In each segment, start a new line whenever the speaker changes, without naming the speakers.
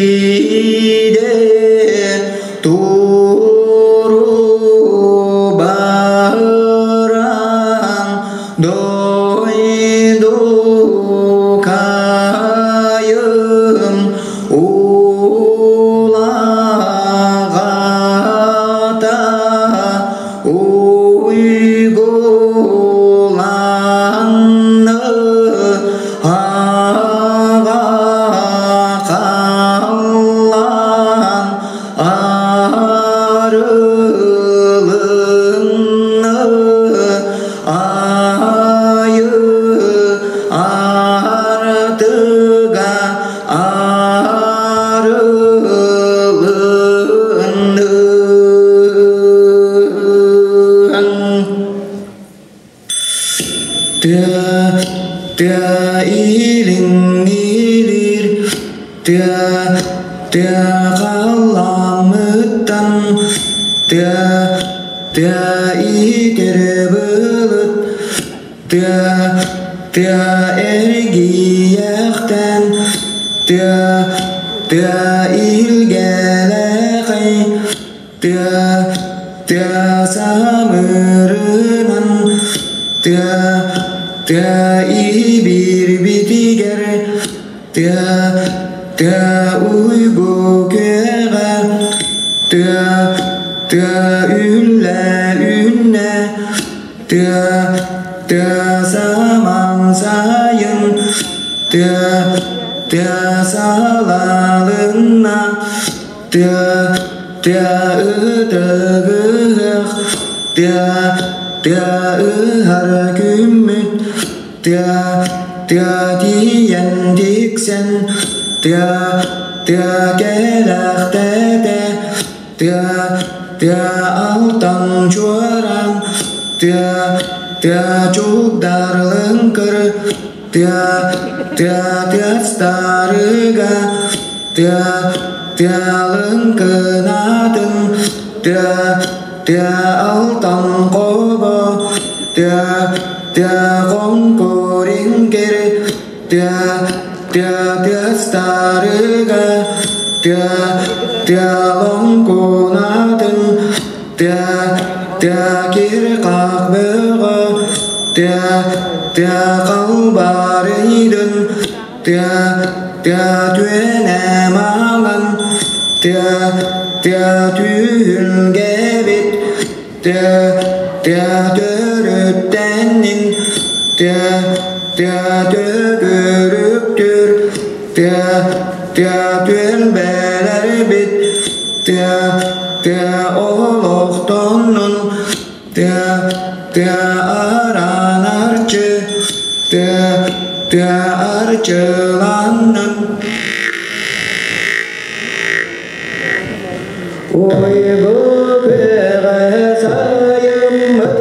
Сирэдиидэ туру баран дойду кайым улаҕата уйгуланны аҕа халлаан арылынны айы артыга арылынны. Тыа, тыа илиҥҥилиир, тыа, тыа халлааммыттан, тыа, тыа иитэр былыт, тыа, тыа эргийэхтэн, тыа, тыа илгэлэхэй, Тыа, тыа самырынан, тыа, тыа ибирбитигэр, тыа, тыа уйгу күөҕэ, тыа, тыа үллэ үннэ, тыа, тыа саман сайын, тыа, тыа салалынна, Тыа, тыа ытыгыһых, тыа, тыа ыһар күммүт, тыа, тыа тиийэн тиксэн, тыа, тыа кэлэхтэтэ, тыа, тыа алтан чуораан, тыа, тыа чугдарлыҥкыр, тыа, тыа тыастарыга, Тыа, тыалын кынатын, тыа, тыа алтан хобо, тыа, тыа хоҥкуриҥкир, тыа, тыа тыастарыга, тыа, тыа лоҥкунатын, тыа, тыа кир-хах бөҕө, тыа, тыа халбарыйдын, Тыа, тыа түөнэ маҥан, тыа, тыа түһүлгэбит, тыа, тыа төрүттэннин, тыа, тыа төгүрүктүр, тыа, тыа түөлбэлэрбит, тыа, тыа олохтоннун, Тыа, тыа араан арчы, тыа, тыа арчыланнын. Уйгу күөҕэ сайыммыт,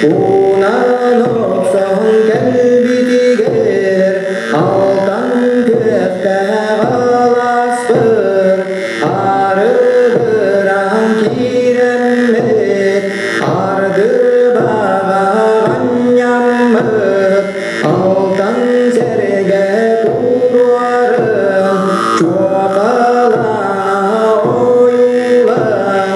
уунан охсон кэлбитигэр, алтан күөттээх алааспыт, Арыгыран киирэммит, ардыбаҕа анньаммыт, алтан сэргэ туруоран, чуохалана ойуулаан,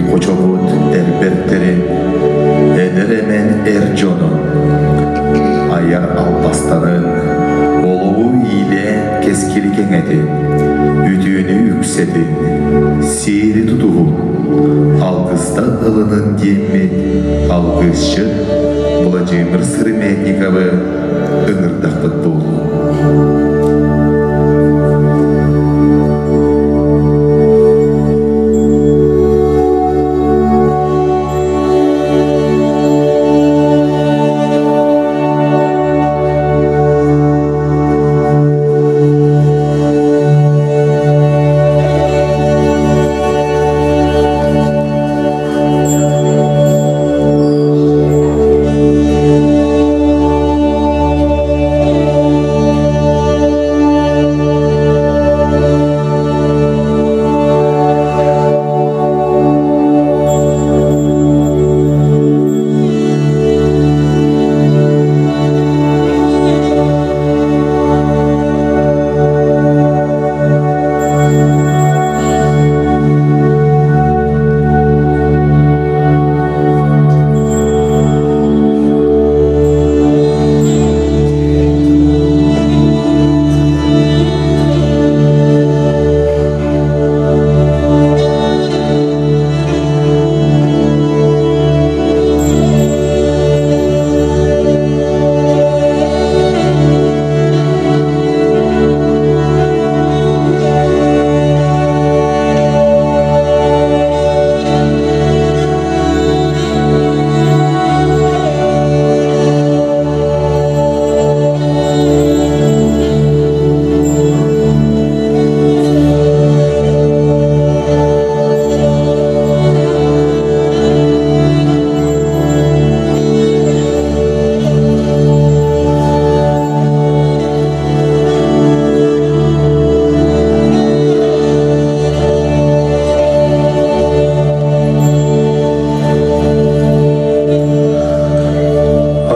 хочобут эр бэртэрин, эдэр-эмэн эр дьонун, айар албастарын, олоҕу иилээн кэскили кэҥэтин, үтүөнү үксэтин, сиэри тутуһун, алгыстан ылынын диэммит алгысчыт Владимир Сыромятниковы ыҥырдахпыт буолуо.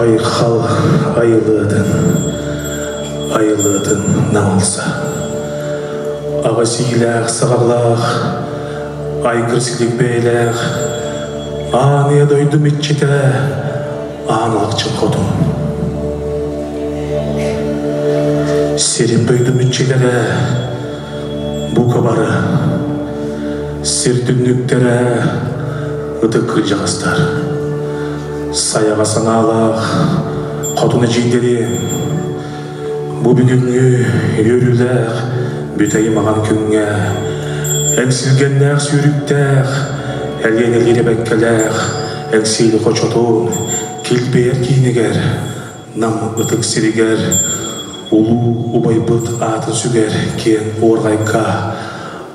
Айхал айылыатын, айылыатын намылса. Аҕа сиилээх саҕалаах, айгыр силик бэйэлээх, ааныйа дойдум иччитэ, аан алахчын хотун. Сирим дойдум иччилэрэ, бука бары, сир түннүктэрэ, ытык кырдьаҕастар. Сайаҕа санаалаах хотун эдьиийдэриэм, бу бүгүҥҥү үөрүүлээх бүтэй маҥан күҥҥэ эҥсилгэннээх сүүрүктээх, элиэнэлиир эбэккэлээх Эҥсиэли хочотун килбэйэр киинигэр Нам ытык сиригэр улуу убайбыт аатын сүгэр киэҥ уорҕайга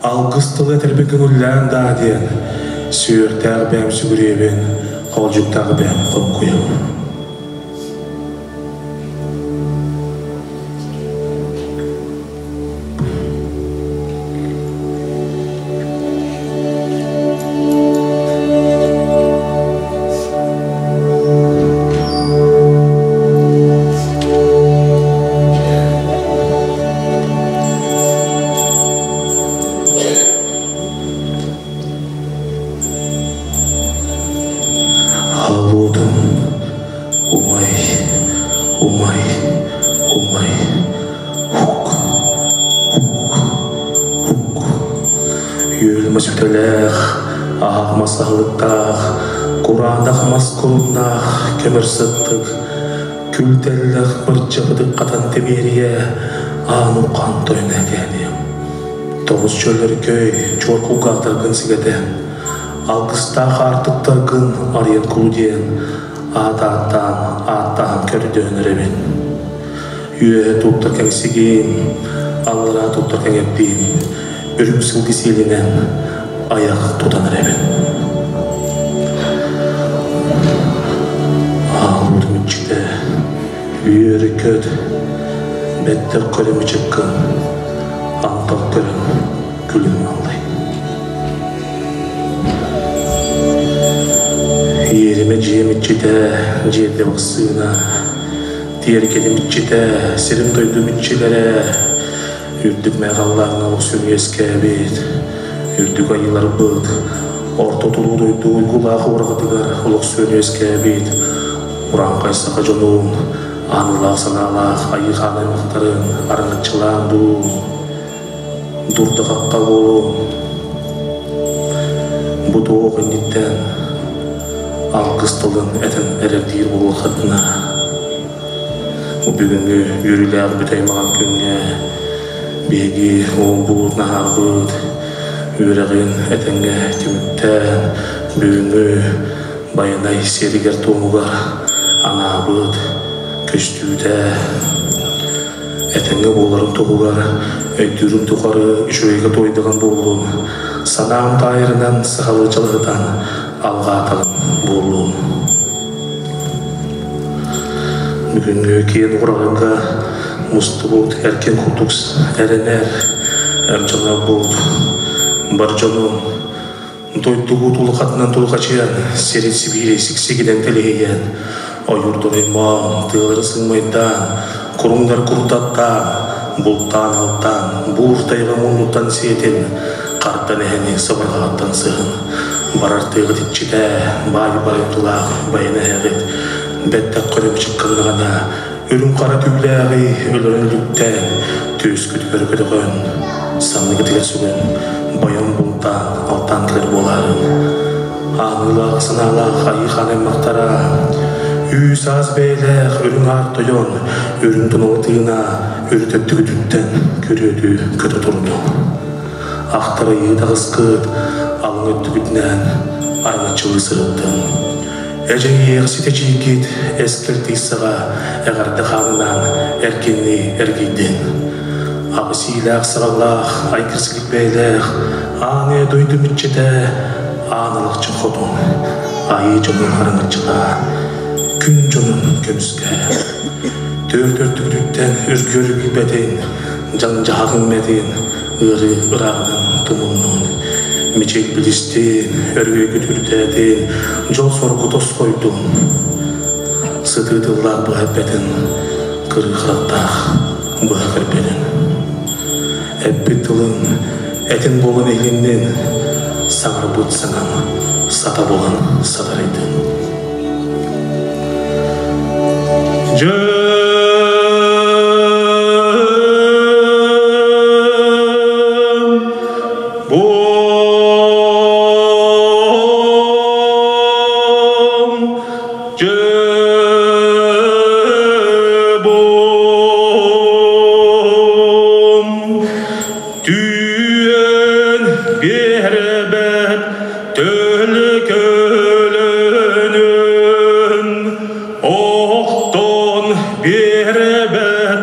алгыс тылы этэрбин көҥүллээн даа диэн сүөртээх бэйэм сүгүрүйэбин, холдьуктаах бэйэм хоҥкуйабын. Аллодум, умай, умай, умай, хук, хук, хук. Үөл мас үтэлээх, аһах мас аһылыктаах, кураанах мас куруннаах көмөр сыттык, күл тэллэх бырдьабытык хатан тимиэрийэ аан уххан тойон экээниэм. Тоҕус чөллөркөй чуор кулгаахтаргын сигэтэн, алгыстаах аартыктаргын арыйан кулу диэн аат ааттаан, ааттаһан көрдөөн эрэбин. Үөһэ туттар кэҥсигин, аллараа туттар кэҥэппиин, үрүҥ сылгы сиэлинэн айах тутан эрэбин. Аалбытым иччитэ, үөрэ-көт, бэттэх көрөм ычыккын, антах көрөн күлүм аллай. Иэримэ дьиэм иччитэ, дьиэтэ вакцина, тиэргэним иччитэ, сирим дойдум иччилэрэ, үрдүк мэҕаллааҥҥа охсун үөскээбит, үрдүк айыыларбыт, Орто туруу дойду уйгулаах уораҕатыгар олохсуйан үөскээбит урааҥхай саха дьонун аанылаах санаалаах айыы хаан аймахтарын араҥаччылаан дуу, дурда-хахха буолуҥ. Бу туох инниттэн алгыс тылын этэн эрэрдиир буоллаххытына, бу бүгүҥҥү үөрүүлээх бүтэй маҕан күҥҥэ биһиги уолбут наһаарбыт үөрэҕин этэҥҥэ түмүктээн бүгүҥҥү Байанай сиэригэр-туомугар анаабыт көстүүтэ этэҥҥэ буоларын туһугар өйдүүрүм тухары үчүгэйгэ туойдаҕым буоллун, санаам таайарынан сахалыы чалыһытан алҕаатаҕым буоллун. Бүгүҥҥү киэн ураҕаҥҥа мустубут эркин курдук эрэнэр эр дьоннорбут, бар дьонум Дойдубут улахатынан тулхачыйан, сирин сибиири сиксигинэн тэлиһийэн, ойуурдун оймоон, тыалары сыҥмайдаан, куруҥнар курдаттаан, бултаан-алтаан, буур тайҕа муннуттан сиэтин, хардан эһэни сабырҕаҕыттан сыһын, барар тыаҕыт иччитэ, баай байымтылаах байан эһэҕит, бэттэх көрө бычыккыннаҕына, үрүҥ хара түүлээҕи өлөрөн өлүктээн, түөскүтүгэр көтөҕөн, санныгытыгар сүгэн, бойом бултаан, алтаан кэлэр буолаарын. Ааныылаах санаалаах айыы хаан аймахтара, үүс-аас бэйэлээх үрүҥ аар тойон, үрүҥ тунал тыына үрүт өттүгүтүттэн күрүөтүү көтө турду. Ахтар айыы таҕыскыт алын өттүгүтүнэн араҥаччылыы сырыттын. Эдьиийиэх ситэчиикит эскэртииссэҕэ эҕэрдэ хаанынан эркиннии эргийдин. Аҕыс иилээх-саҕалаах, айгырсык бэйэлээх аан ийэ дойду мүччүтэ аан алахчын хотун, айыы дьонун араҥаччылаа, күн дьонун көмүскээ. Түөрт өртүгүтүттэн үргүөр билбэтин, дьаҥ-дьаһах иҥмэтин, ыарыы ырааҕынан тумуннун. Мичил билистин, өргөйгүт үрдээтин, дьол-соргу тосхойдун. Сытыы тыллаах быһа эппэтин, кырыы харахтаах быһа кэрбэтин. Эппит тылын этин буолан иһиннин, саҥарбыт саҥаҥ сата буолан сатарыйдын. Түөн биэрбэт төлкөлөнөн охтон биэрбэт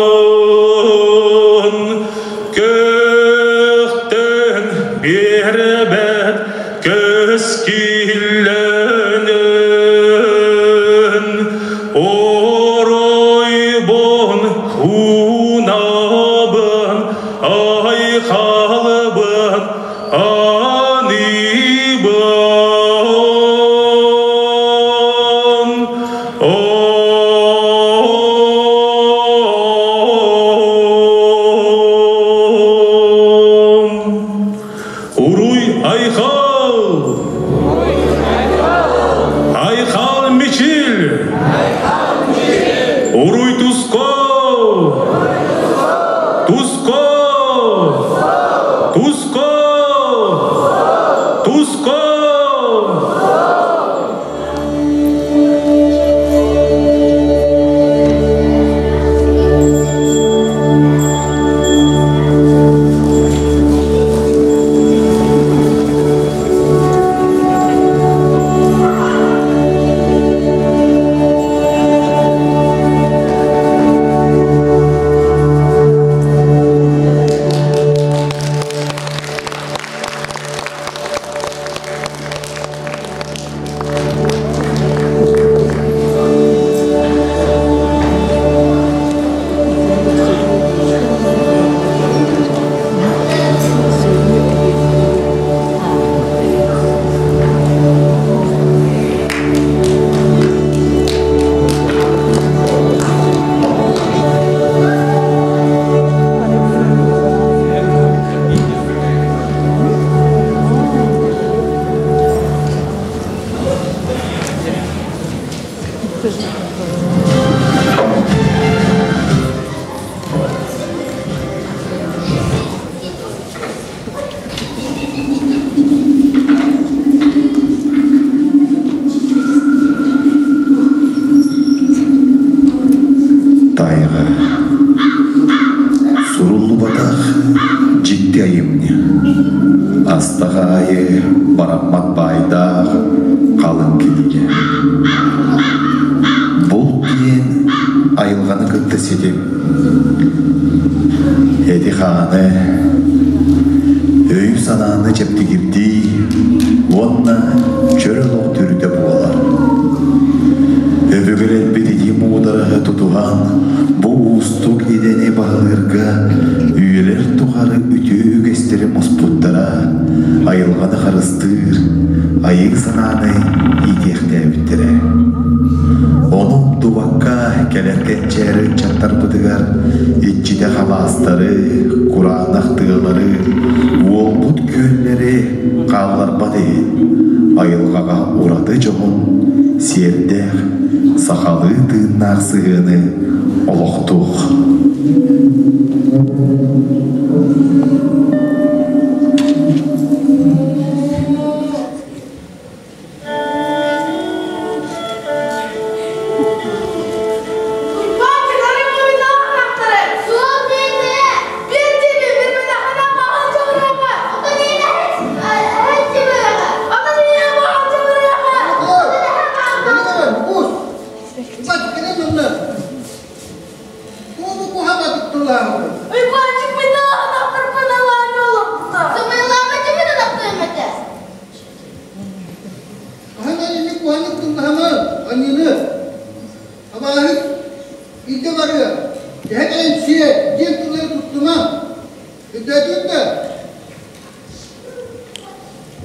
оҥорууланан көхтөн биэрбэт көскиллэнэн оройбон хуунабын айхалбын аныбын Уруй Айхал! Айхал Мичил! Уруй Туско! Туско! Туско! Туско!
Астах аайы бараммат баайдаах халыҥ кинигэ. Булт диэн айылҕаны кытта ситим. Эти-хааны, өйү-санааны чэбдигирдии уонна чөл олох төрүтэ буолар. Өбүгэлэрбит ити муудараһы тутуһан, бу уустук идэни баһылыырга үйэлэр тухары үтүө үгэстэри муспуттара, айылҕаны харыстыыр, айыы санааны иитиэхтээбиттэрэ. Ону умнубакка кэлэр кэнчээри ыччаттарбытыгар иччитэх алаастары, кураанах тыалары, уолбут күөллэри хаалларбат иһин айылҕаҕа ураты дьоһун, сиэрдээх, сахалыы тыыннаах сыһыаны олохтуох.
Хаһан кылгаһама аньыыны абааһы илдьэ барыа тэһэ кэлэн сиэ диэн тыллары туттума өйдөөтүҥ да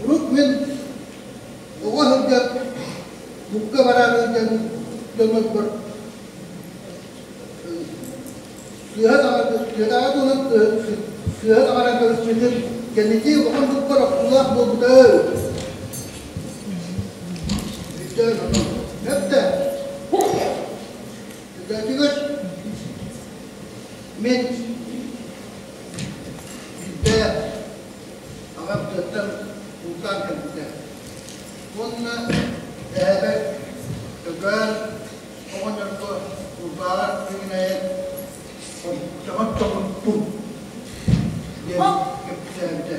урут мин оҕо сылдьан букка бараары сылдьан дьоннорбор сыыһа сыадаҕа туһунан сыыһа таҥаран көрүспүтүн кэнники улахан буккар охсуулаах буолбута Өптө. Өйдөөтүгүт? Мин биирдэ аҕам тыаттан бултаан кэлбитэ. Уонна эһэбэр Өкөөн оҕонньорго кулгааҕар киҥинэйэн чоҕон чоҕуттум диэн кэпсээбитэ.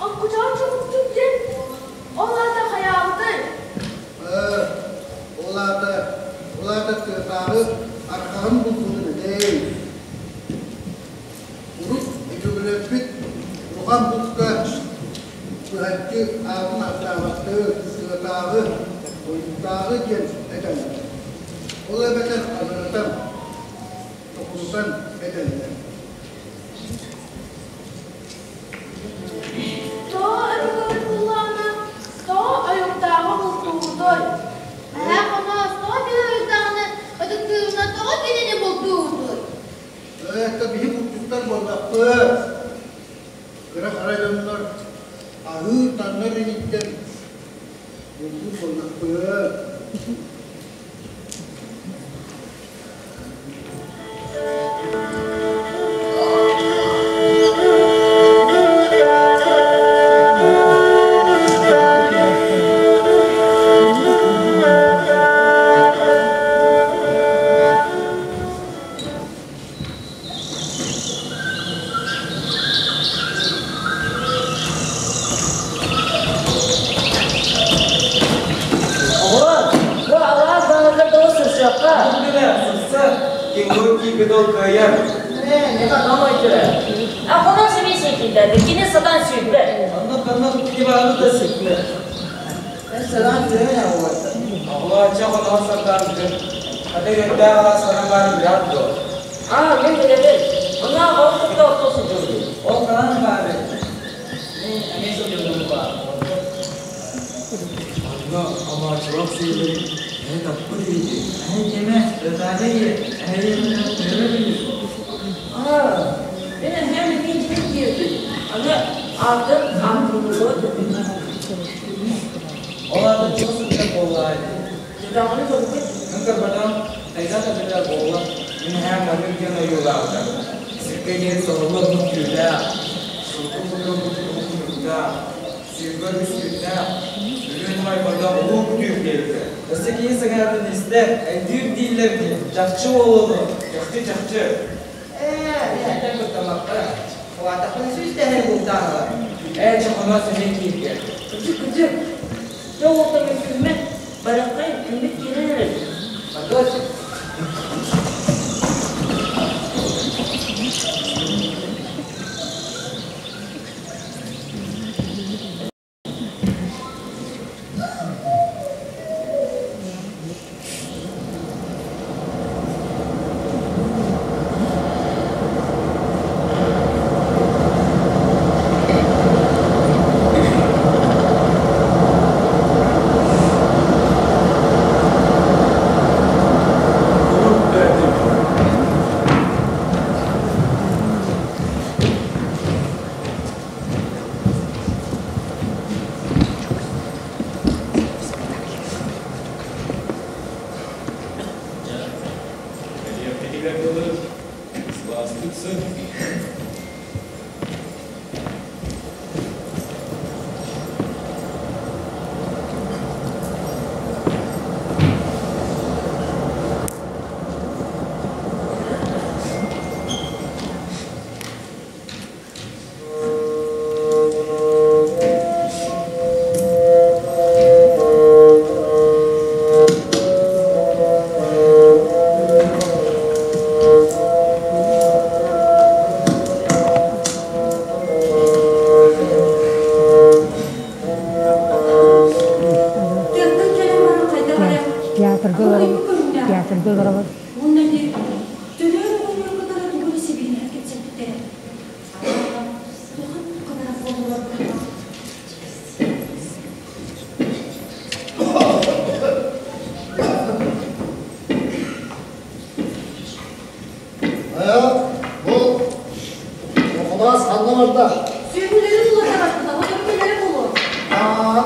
Оккучаҕа чоҕуттум диэн ол аата хайаабытай?
Ол аата, ол аата тыатааҕы арҕаһын булбутун этэй. Урут өбүгэлэрбит улахан булка быһаччы аатын ааттаабаттыы тыатааҕы, ойуурдааҕы диэн этэллэр. Ол эбэтэр аныратан, токурутан этэллэр.
Тоҕо өбүгэбит буллаҕына, тоҕо ойуурдааҕы бултуубутуй?
Эһээ Хоноос, тоҕо киһи ойуурдааҕыны ытыктыырына тоҕо кинини бултуубутуй?
Это биһи булчуттар буоллахпыт. Кыра-хара дьоннор аһыы-таҥнар иниттэн бултуур буоллахпыт.
Оҕолор, бу алаас баһыгар дылы сырсыахха.
Күнэ сырса, киҥҥой киирбит ол кыайар.
А хонон себе секилдерdi. Кини сатан сүүрбэт.
Оннук оннук кибааны да сиппэ. Оҕолор чэ хонон сардаанды. Аты үөрдээх алаас ханан баарын билэҕит дуо?
Аа, мин билэбин. Онно ол кытта отто сылдьыбытым.
Ол ханан баары? Мин эмиэ сылдьыбытым баар. Онно омоочулук сыылы эһэ таппыт үһү. Эһэ кимэ, ытаата диye, эһэ диэн
Аа, мен эһэм иккинчини киирдим. Аны атын аттылыгы
Ол аата туох сылдьар буоллаҕай?
Дьадаҥаны көрбүт.
Мин көрбөтөм, тайга да билэр буолла. Мин эһээм маннык диэн ойуулаабыта. Сиргэ диэри соһуллар мут түүлээх, сургун курдук уһуктаах, сүүрбэ үс түүннээх, үрүҥ майбардаах улуу күтүүр диэбитэ. Өссө киһи сыҥаатын истэр, өйдүүр дииллэр дии. Чахчы буолуону, чахчы чахчы. Ээ, эһэтэ куттаммакка. Улаатахпына сүүс тэһэри бултаан ылар. Ээ, чохоноос эмиэ киирдэ.
Кырдьык, кырдьык. Дьэ уолтан үҥкүүммэт. Бараххай, күммүт киирэн эрэр.
Бардыас.
Кэлиэхпитигэр дылы сылаастык сыт.
Тыаттан кэлэн баран хайдах эрэ
Театрга
уһуйбут көрүҥнээх.
Театрга олоробут.
Уонна ити төлөөр оҕонньор кытары тугу эрэ сибигинэһэн кэпсэппиттэрэ. Арааһа, улахан кынара буоллулар быһыылаах.
Хайа, бу Охолоос ханна барда?
Сүөһүлэрин уларыта барбыта, сотору кэлэрэ буолуо.
Аа,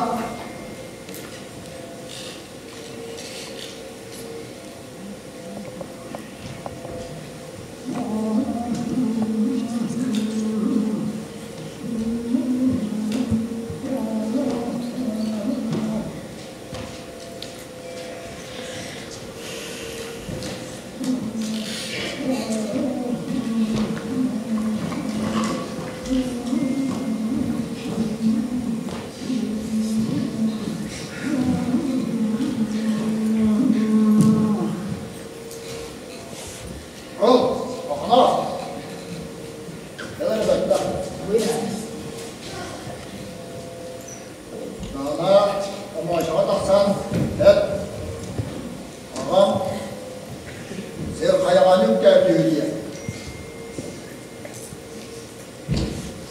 Ол, Охоноос, кэл эрэ барда. Наана Омоочоҕо тахсан, эт, аҕам сир хайаҕаны үктээбитэ диэн.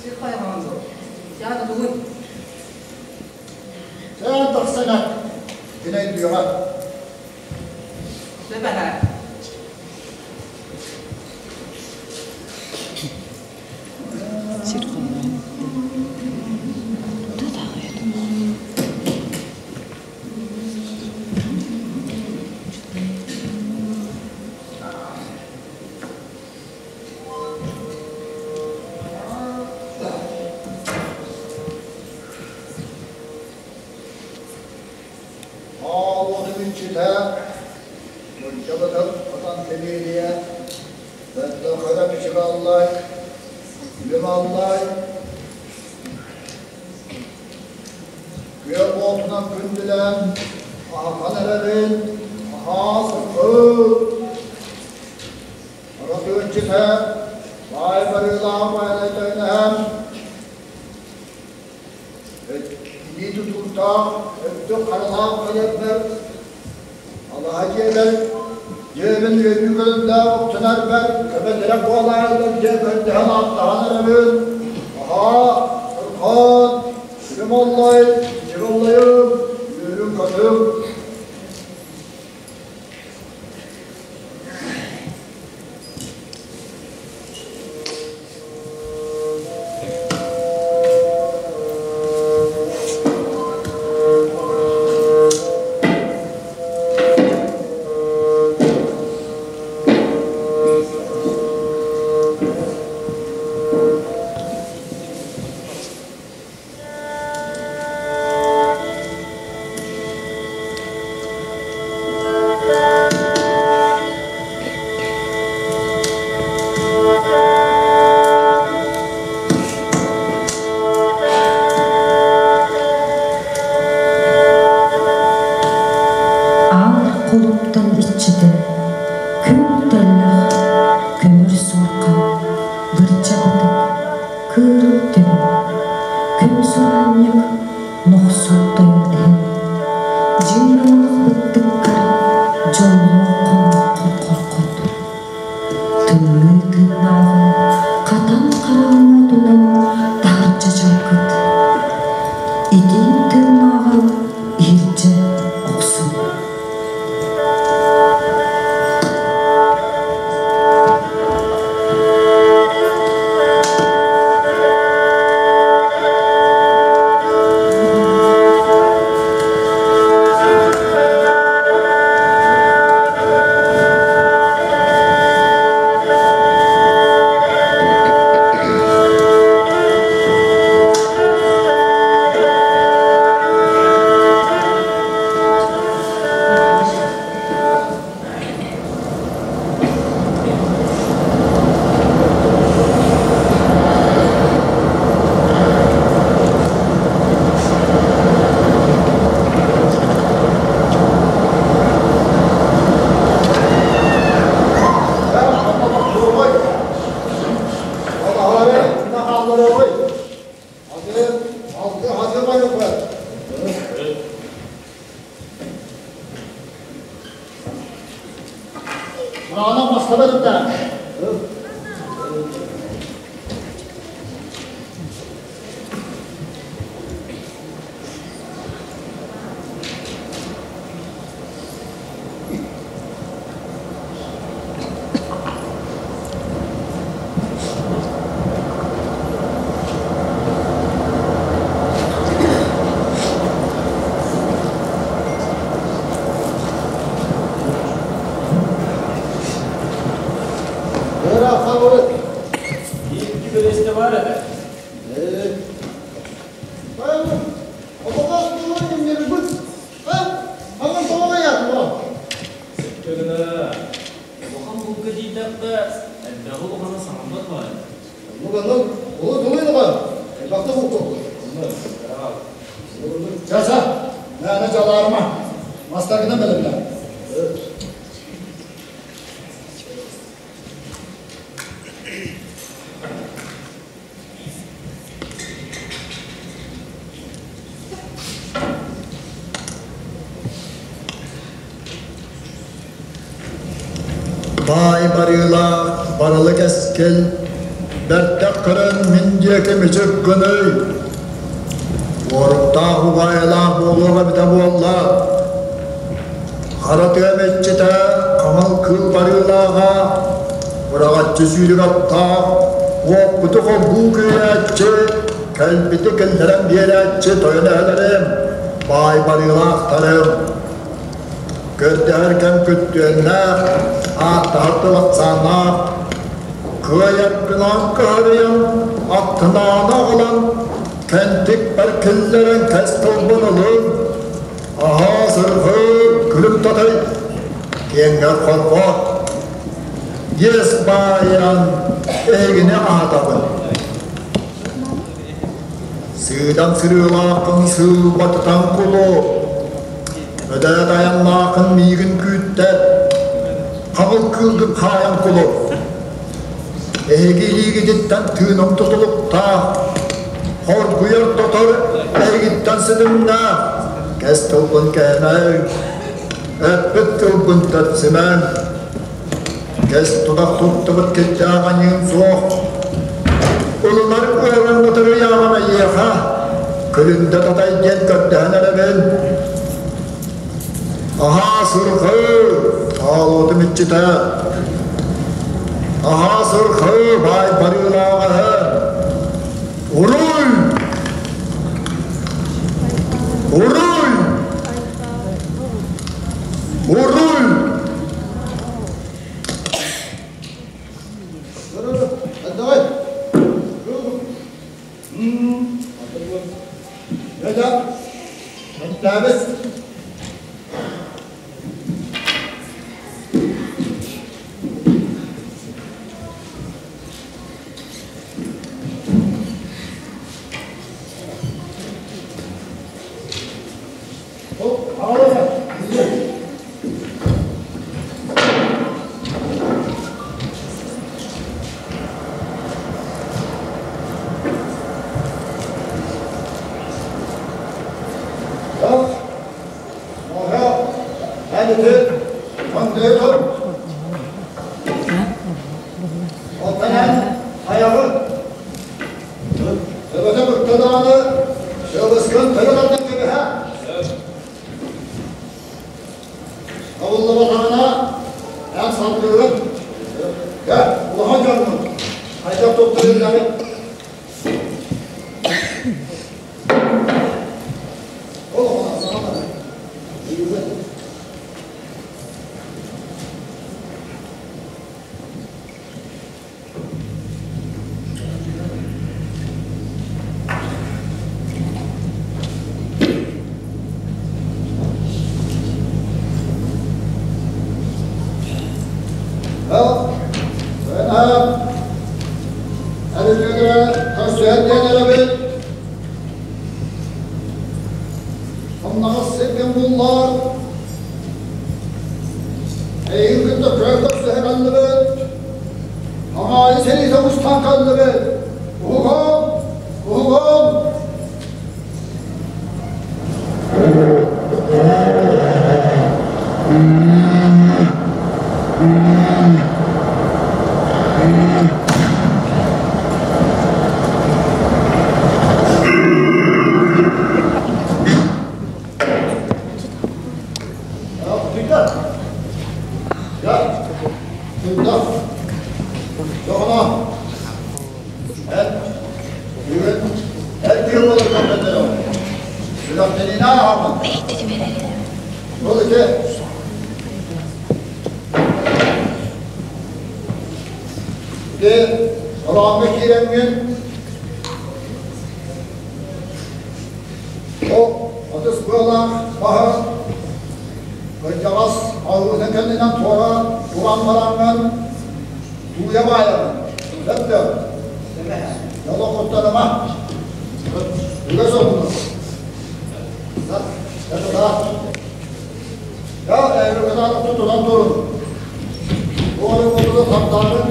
Сир хайаҕаҥ дуо? Саата тугуй?
Сээн тахсан эт, кини өйдүөҕэ.
Сөп эһээ.
Сир хайаҕаҥ
Аал мүнчүтэ, мунчабытын отон кэбиэлиэ, бэрдэ бичик аллай, үлүм аллай, күөх уотунан күндүлээн, аһатан эрэбин, аһаа сыркыт. Аратыынчыта, баай барыылаах байанай Илии тутуурдаах, өттүк харалаах кэлэрбэр, алаһа дьиэбэр, дьиэбин үөһүү көрүҥнээх охсунарбар көмө-тирэх буолаарылар дьиэ көрдөһөн ааттаһан эрэбин. Аһаа, Ырхан, сүрүм оллой, сир оллойум, үөрүм-көтүм.
Күн Сураанньык Нохсун тойон эһэм, дьыалалаах быттыккар дьоллоох хонноххор хорхот. Тымныы тыыннааҕы хатан хараҥа уотунан таһырдьа дьалкыт. Итии тыыннааҕы иһирдьэ охсун.
Баай барыылаах барылы кэскил, бэртэх көрөн мин диэки мүчүк гыный. Уоруктаах угаайылаах буолуох эбитэ буолла. Хара тыа мэччитэ хаҥыл кыыл барыылааҕа, быраҕаччы сүүрүк аттаах, уоппуту холбуу күүрээччи, кэлбити киллэрэн биэрээччи тойон эһэлэрим, баай барыылаахтарым. Көрдөһөр кэм күттүөннээх, ааттаһар тыл ахсааннаах, кыайаргынан кыһарыйан, аттынааны аҕалан, кэнтикпэр киллэрэн кэс тылбын ылын, аһаа сырҕыы күлүм татай, киэҥҥэр хорҕот, иэс баайан эһигини аһатабын. Сыыдам сырыылааххын сыылбатытан кулу, Өдөөт айаннааххын миигин күүттэр, Хаҕыл кыылгын хаайан кулу. Эһиги илиигититтэн тыыным тутулуктаах, Хоргуйар тотор эһигиттэн сытымнаах, Кэс тылбын кээмэй, эппит тылбын тэпсимэҥ. Кэс тутах туттубут кирдээх аньыым суох. Ылынар ыаран ытырыйааҕын эйиэхэ, күлүндэ татай диэн көрдөһөн эрэбин. Аһаа сырхыы, аалуотум иччитэ. Аһаа сырхыы, баай барыылааҕа Уруй! Уруй! Уруй!
Давай. Дядя, Тәбіс.
Эн ити Мандайы тұр. Оттон эн айаҕын төбөтө быкта даҕаны сыалыскын төлө тардан кэбиһэ. Табыллыбатаҕына эн салгыыгын. Дьэ, улахан дьоҥҥун хайдах туттарыылларын Ол оҕо Онноҕос сиргин буллар, эйигин кытта көй көрсүһэ кэллибит, Хаҥаайы сэриитэ устан кэллибит, уһугун, уһугун! Алааҥҥа киирэҥҥин Ол отус быалаах баһа кырдьаҕас алгыһын кэннинэн туора туран бараҥҥын тууйа баайаҕын. Сөп да? Дьоло куттаныма. Үгэс оннук. Я эйрукатаан тутунан турун. Туору кутуну сардаатын.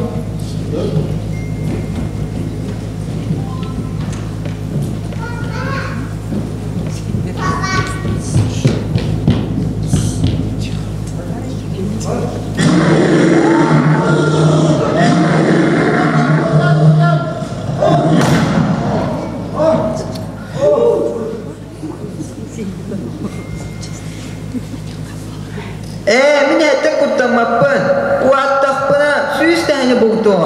Ээ, мин эһэттэн куттаммаппын. Уһаттахпына, сүүс тэһэни бултуом.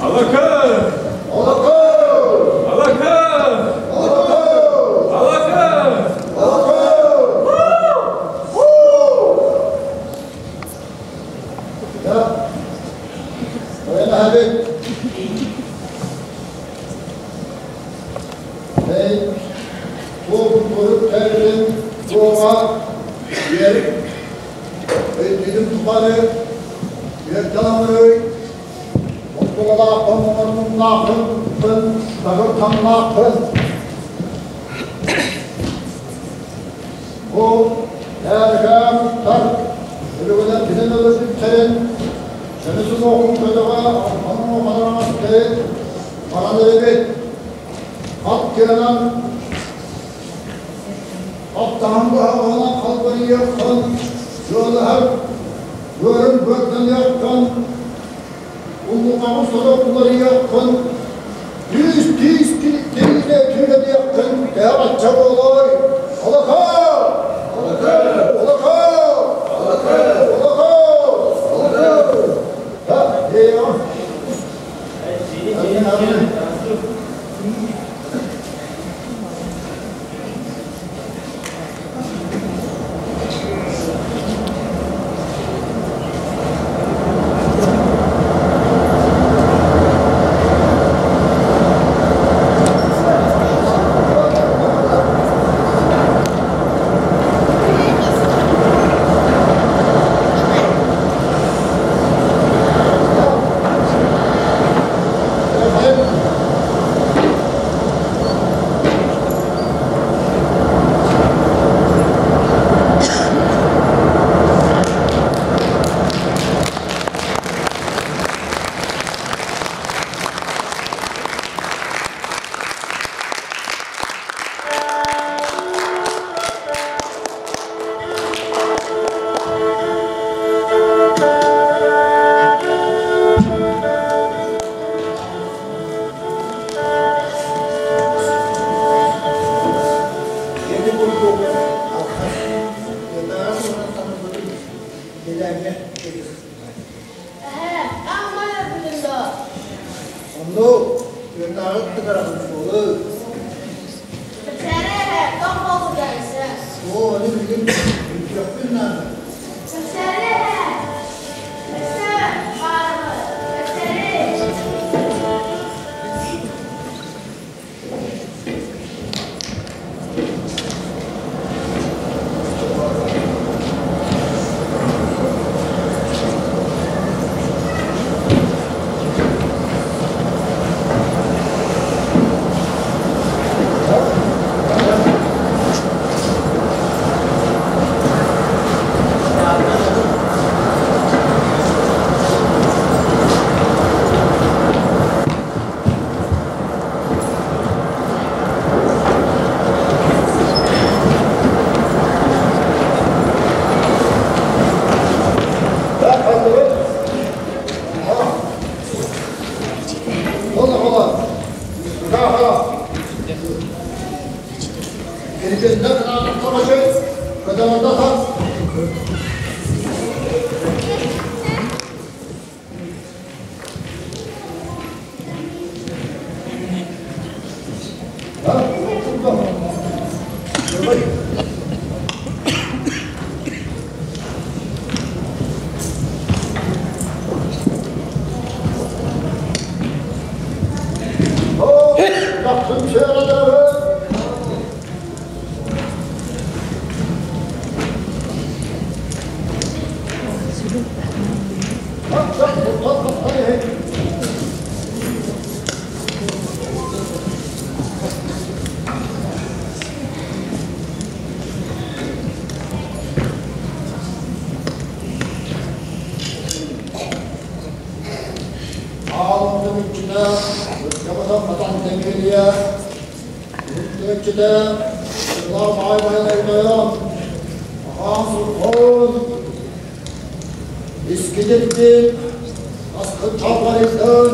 Алакан! Алакан! Алакан!
Өйдүүрүм тухары үөрдэ Оскуолалаахпын, оҥорумнаахпын, тагыр таҥнаахпын. Бу ээргээм-тар өлүгүнэн кинин өлөрбүттэрин, сөнүсүн оҕун көтөҕө онон баран эрэбит. Ат тыанан Аттаһан быһаҕынан халбарыйыаххын, сыалаһар, ыарын быарданыаххын, уллуҥаҕы сорох уларыйыаххын, тиис-тиис тириитэ түҥэтиэххин тэһэ-бачча буолуой? Алакаа! Алакаа! Алакаа! Алакаа!
Кыраҕыт тыгараҕын буолуй.
Кэпсээрэ эрэ, тоҥ буолбута өссө.
Оо, ону билигин өйдүөхпүн наада.
Кэпсээрэ эрэ. Өссө баарбыт. Кэпсээри.
Так, хантыбыт? Хола, хола. Ха-ха. Кирпиннэ кынаанах Кадамата Искидирдин, аскын чалбарыйдын,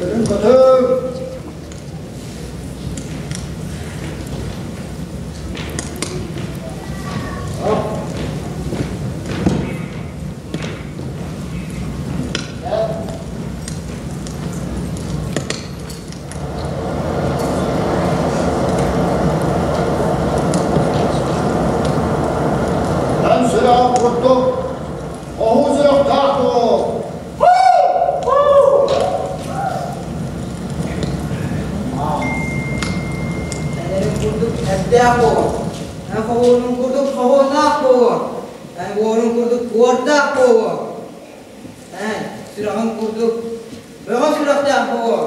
өрүн көтөг. Эн сүрэҕин курдук, оһуу сүрэхтээх буол.
Эн курдук эрдээх буол. Эн хоһуунун курдук хоһууннаах буолуо. Эн уорун курдук уордаах буолуо. Эн сүрэҕин курдук бөҕө сүрэхтээх буолуо.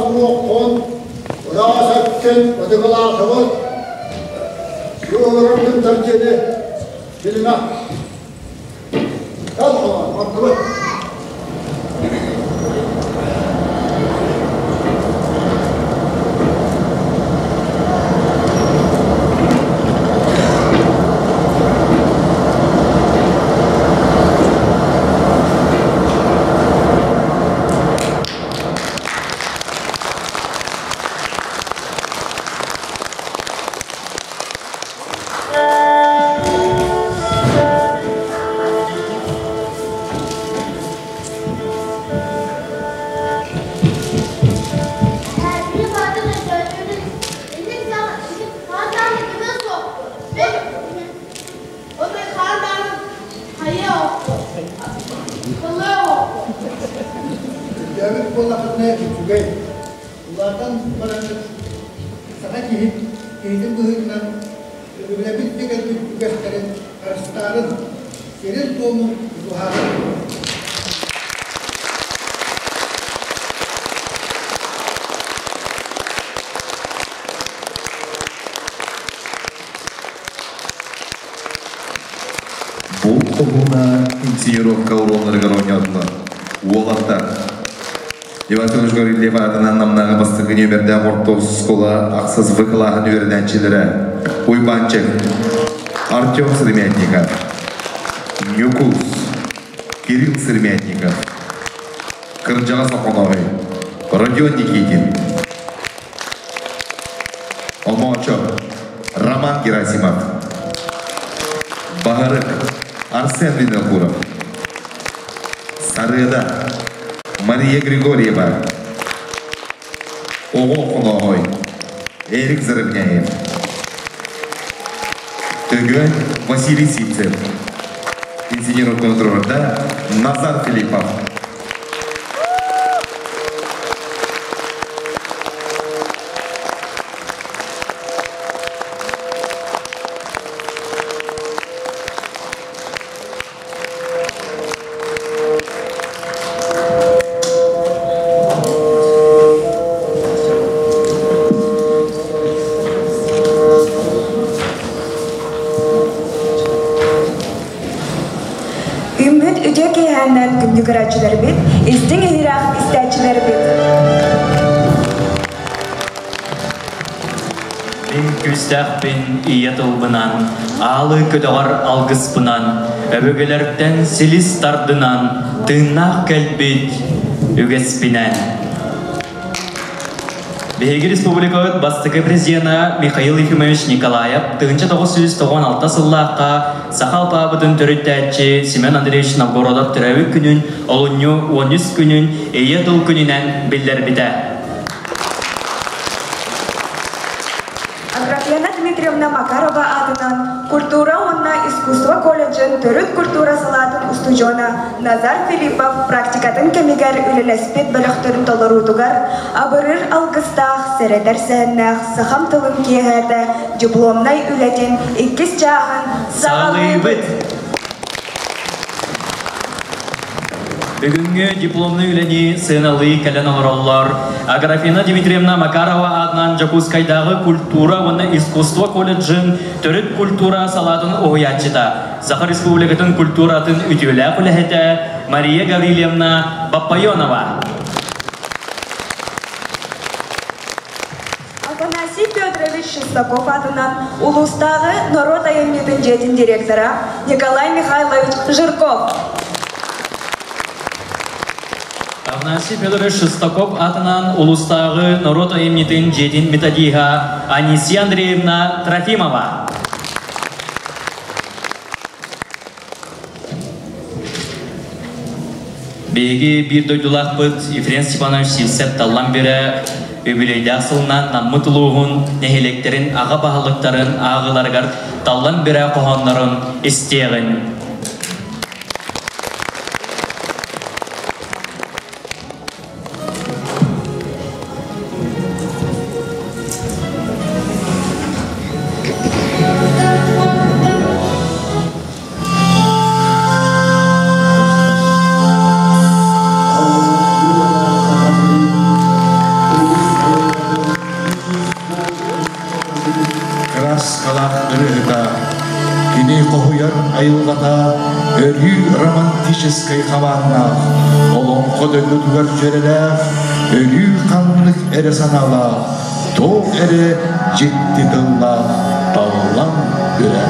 уҥуоххун, ыраас эккин ытыгылаатыбыт. Кыыһырар гынтар диэни билимэ. Кэл оҕолор, бардыбыт. Өйдөөбүт буоллаххытына үчүгэй. Улаатан бараҥҥыт саха киһи киһитин быһыытынан өбүгэлэрбит кэлбит үгэстэрин харыстаарын, сирин-туомун тутуһаарын.
Бу хоһууна инсценировка уруоннарыгар оонньоотулар. Уолаттар Иван Федорович Гаврильев аатынан Намнааҕы бастакы нүөмэрдээх орто оскуола ахсыс В кылааһын үөрэнээччилэрэ Уйбаанчык, Артем Сыромятников, Ньукуус, Кирилл Сыромятников, Кырдьаҕас Охоноҕой, Родион Никитин, Омоочо, Роман Герасимов, Баһырык, Арсен Винокуров, Сарыада, Мария Григорьева, Оҕо Охонооһой, Эрик Заровняев, Төгөн Василий Сивцев, инженер-контролерда Назар Филиппов.
Үммүт үтүө киэһээннэн күндү көрөөччүлэрбит, истиҥ иһирэх истээччилэрбит.
Мин күүстээхпин ийэ тылбынан, аалы көтөҕөр алгыспынан, өбүгэлэртэн силис тардынан, тыыннаах кэлбит үгэспинэн. Биһиги республикабыт бастакы президена Михаил Ефимович Николаев 1996 сыллаахха саха алпаабытын төрүттээччи Семен Андреевич Новгородов төрөөбүт күнүн олунньу 13 күнүн Ийэ тыл күнүнэн биллэрбитэ.
Аграфена Дмитриевна Макарова аатынан культура уонна искусство колледжын төрүт культура салаатын устудьуона Назар Филиппов практикатын кэмигэр үлэлэспит бөлөхтөрүн толоруутугар абырыр алгыстаах, сэрэтэр сэһэннээх сахам тылын киэһээтэ дипломнай үлэтин иккис чааһын
саҕалыыбыт! Бүгүҥҥү дипломнай үлэни сыаналыы кэлэн олороллор Аграфена Дмитриевна Макарова аатынан Дьокуускайдааҕы культура уонна искусство колледжын төрүт культура салаатын уһуйааччыта, Саха Республикатын культуратын үтүөлээх үлэһитэ Мария Гаврильевна Баппайонова.
Афанасий Федорович Шестаков аатынан улуустааҕы норуот айымньытын дьиэтин директора Николай Михайлович Жирков.
Афанасий Федорович Шестаков аатынан улуустааҕы норуот айымньытын дьиэтин методиһа Анисия Андреевна Трофимова. Биһиги биир дойдулаахпыт Ефрем Степанович Сивцев Таллан Бүрэ үбүлүөйдээх сылынан Наммыт улууһун нэһилиэктэрин аҕа баһылыктарын ааҕыыларыгар Таллан Бүрэ хоһооннорун истиэҕин.
айылҕата өрүү романтическай хабааннаах, олоҥхо дойдутугар дьүөрэлээх, өрүү ханнык эрэ санаалаах, туох эрэ дьикти тыллаах таллан бүрэ.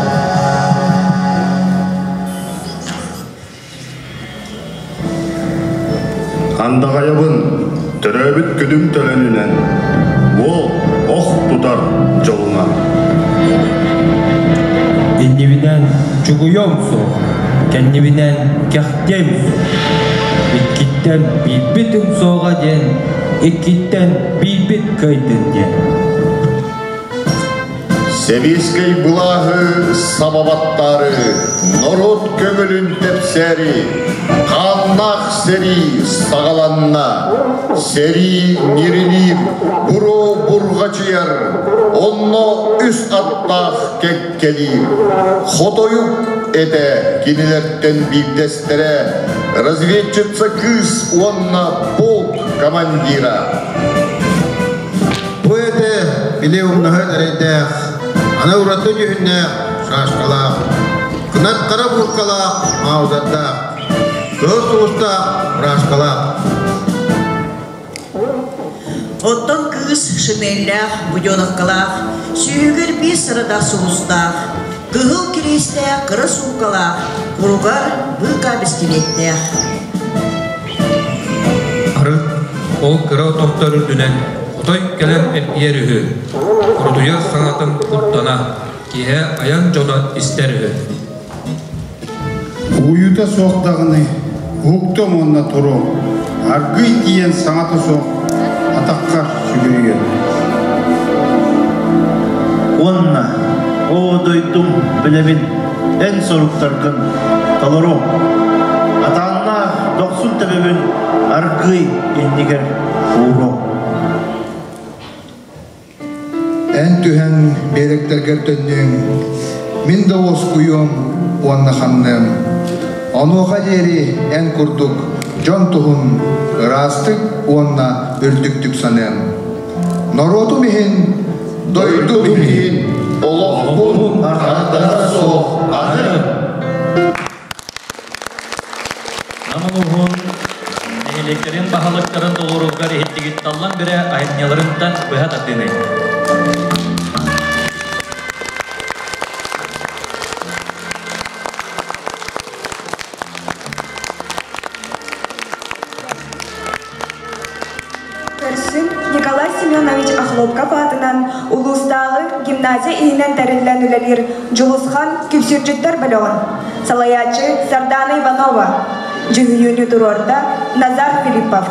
Андаҕайабын, төрөөбүт күнүм төлөнүнэн, уол ох тутар дьолунан.
Иннибинэн чугуйуом суох, кэннибинэн кэхтиэм суох. Иккиттэн биирбит умсуоҕа диэн, иккиттэн биирбит кыайдын диэн.
Сэбиэскэй былааһы сабабаттаары, норуот көҥүлүн тэпсээри, хааннаах сэрии саҕаланна. Сэрии ньирилиир, буруо бурҕачыйар, онно үс аттаах кэккэлиир. Хотойук этэ кинилэртэн биирдэстэрэ, разведчица кыыс уонна полк командира.
Бу этэ били умнаһыт эрэйдээх, аны ураты дьүһүннээх шашкалаах, кынат хара бууркалаах маузердаах, кыһыл сулустаах фуражкалаах.
Оттон кыыс шинеллээх, буденовкалаах, сүүһүгэр биир сарадаах сулустаах, кыһыл кириэстээх кыра суукалаах, куругар быыкаа бэстилиэттээх.
Арыт ол кыра томтор үрдүнэн отой кэлэн эргийэр үһү, курутуйар саҥатын куттана, киэһэ айан дьоно истэр үһү.
Уйута суох даҕаны, уһуктуом уонна туруом, аргыый тиийэн саҥата суох атаххар сүгүрүйүөм.
Уонна, оо дойдум, билэбин, эн соруктаргын толоруом. Атааннаах дохсун төбөбүн аргыый иннигэр ууруом.
Эн түһэн биэрэктэргэр төннүөҥ, мин да уоскуйуом уонна ханныам. Онуоха диэри эн курдук дьон туһун ыраастык уонна үрдүктүк саныам. Норуотум иһин, дойдум иһин олохпун ардара суох аныам.
Нам улууһун нэһилиэктэрин баһылыктарын толоруутугар иһиттигит таллан бүрэ айымньыларынтан быһа тардыыный.
Көрсүн Николай Семенович Охлопков аатынан улуустааҕы гимназия иһинэн тэриллэн үлэлиир Дьулусхан күпсүүрдьүттэр бөлөҕүн салайааччы Сардаана Иванова, дьүһүйүүнү туруорда Назар Филиппов.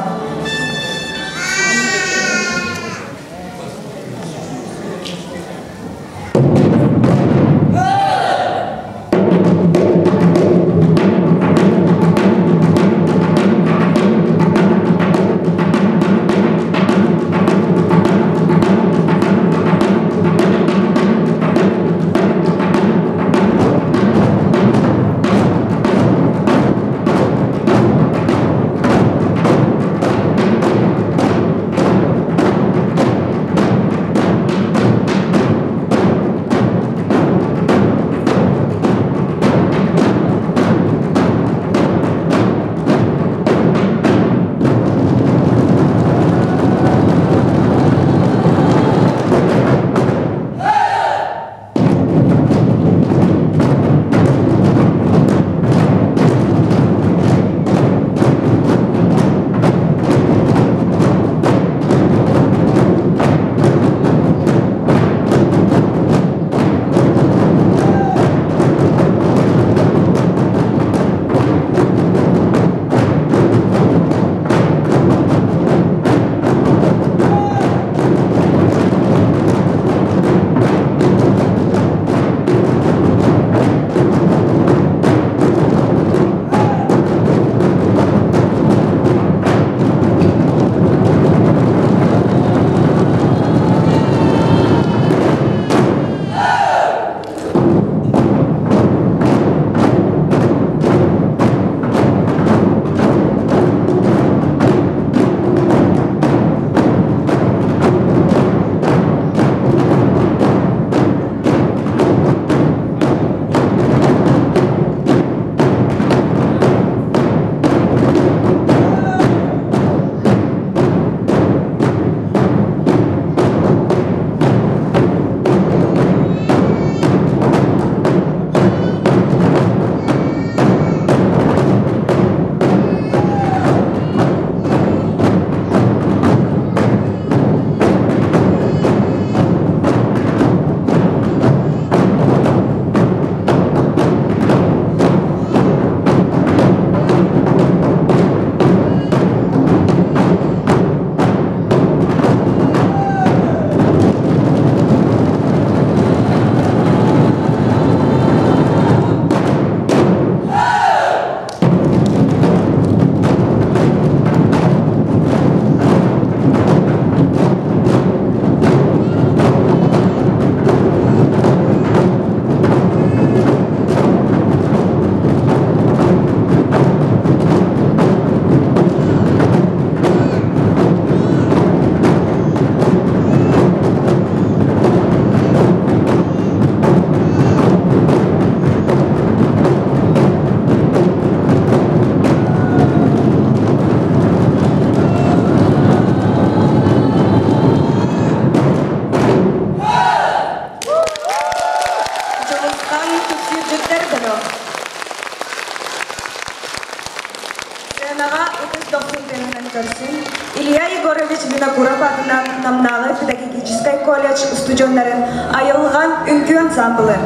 педагогическай колледж устудьуоннарын Айылҕан үҥкүү ансаамбылын,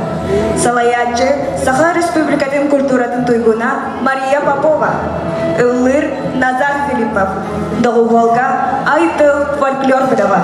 салайааччы Саха Республикатын культуратын туйгуна Мария Попова, ыллыыр Назар Филиппов, доҕуһуолга Ай-тыл фольклор бөлөҕө.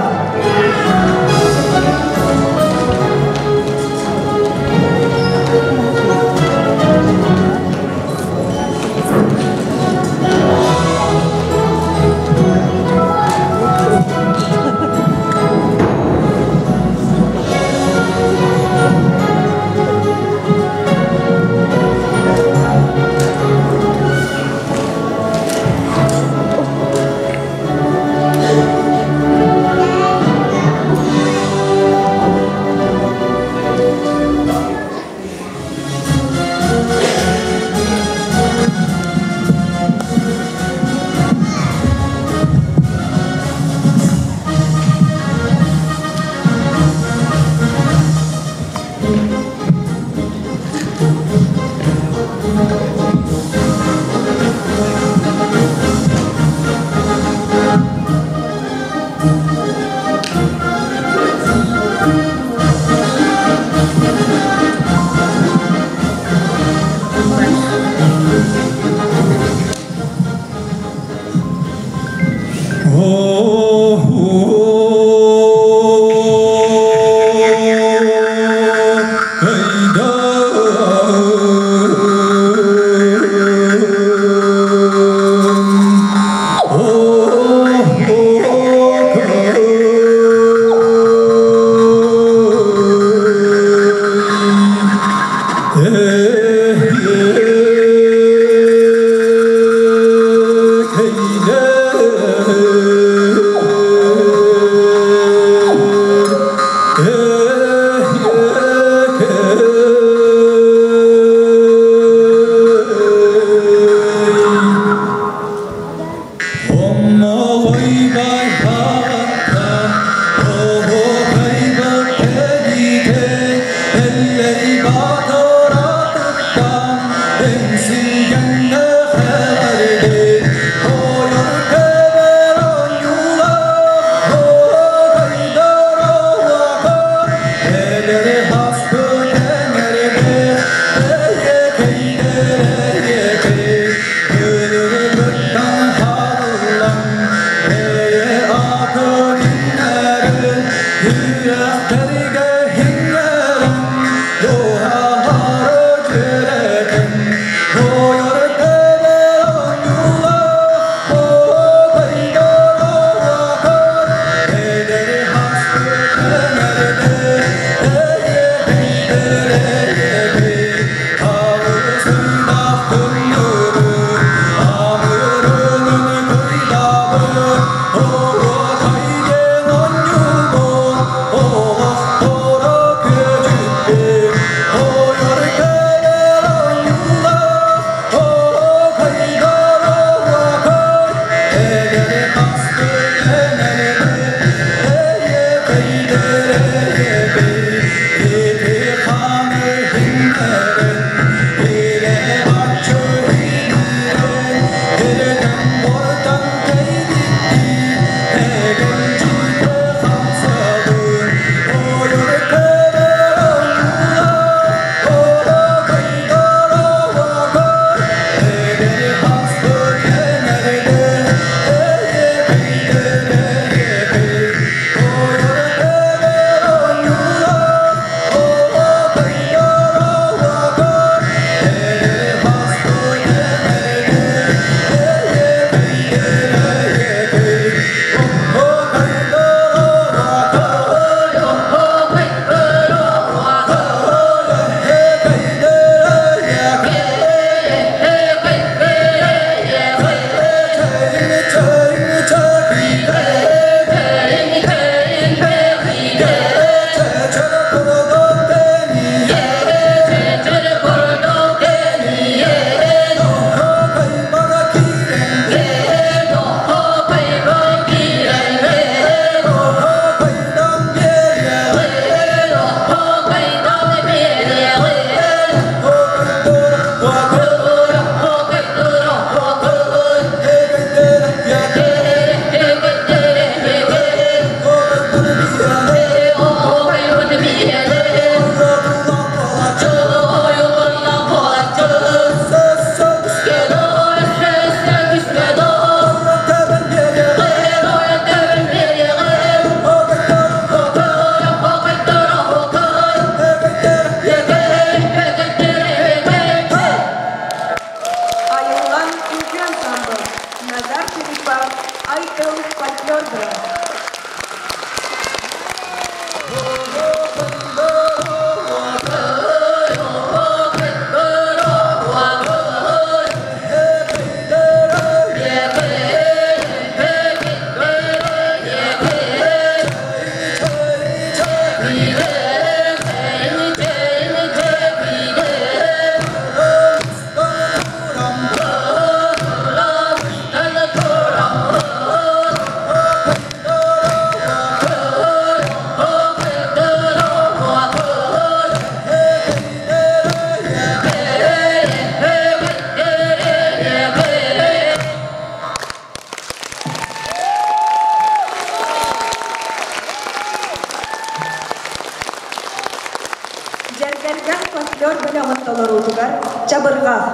фольклор бөлөҕүн толоруутугар Чабырҕах,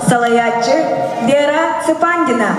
салайааччы Вера Цыпандина.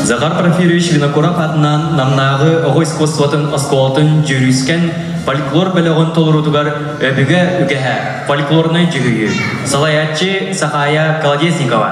Захар Порфирьевич Винокуров атынан Намнааҕы оҕо искусствотын оскуолатын Дьүрүскэн фольклор бөлөҕүн толоруутугар Өбүгэ үгэһэ фольклорнай дьүһүйүү. Салайааччы Сахая Колодезникова.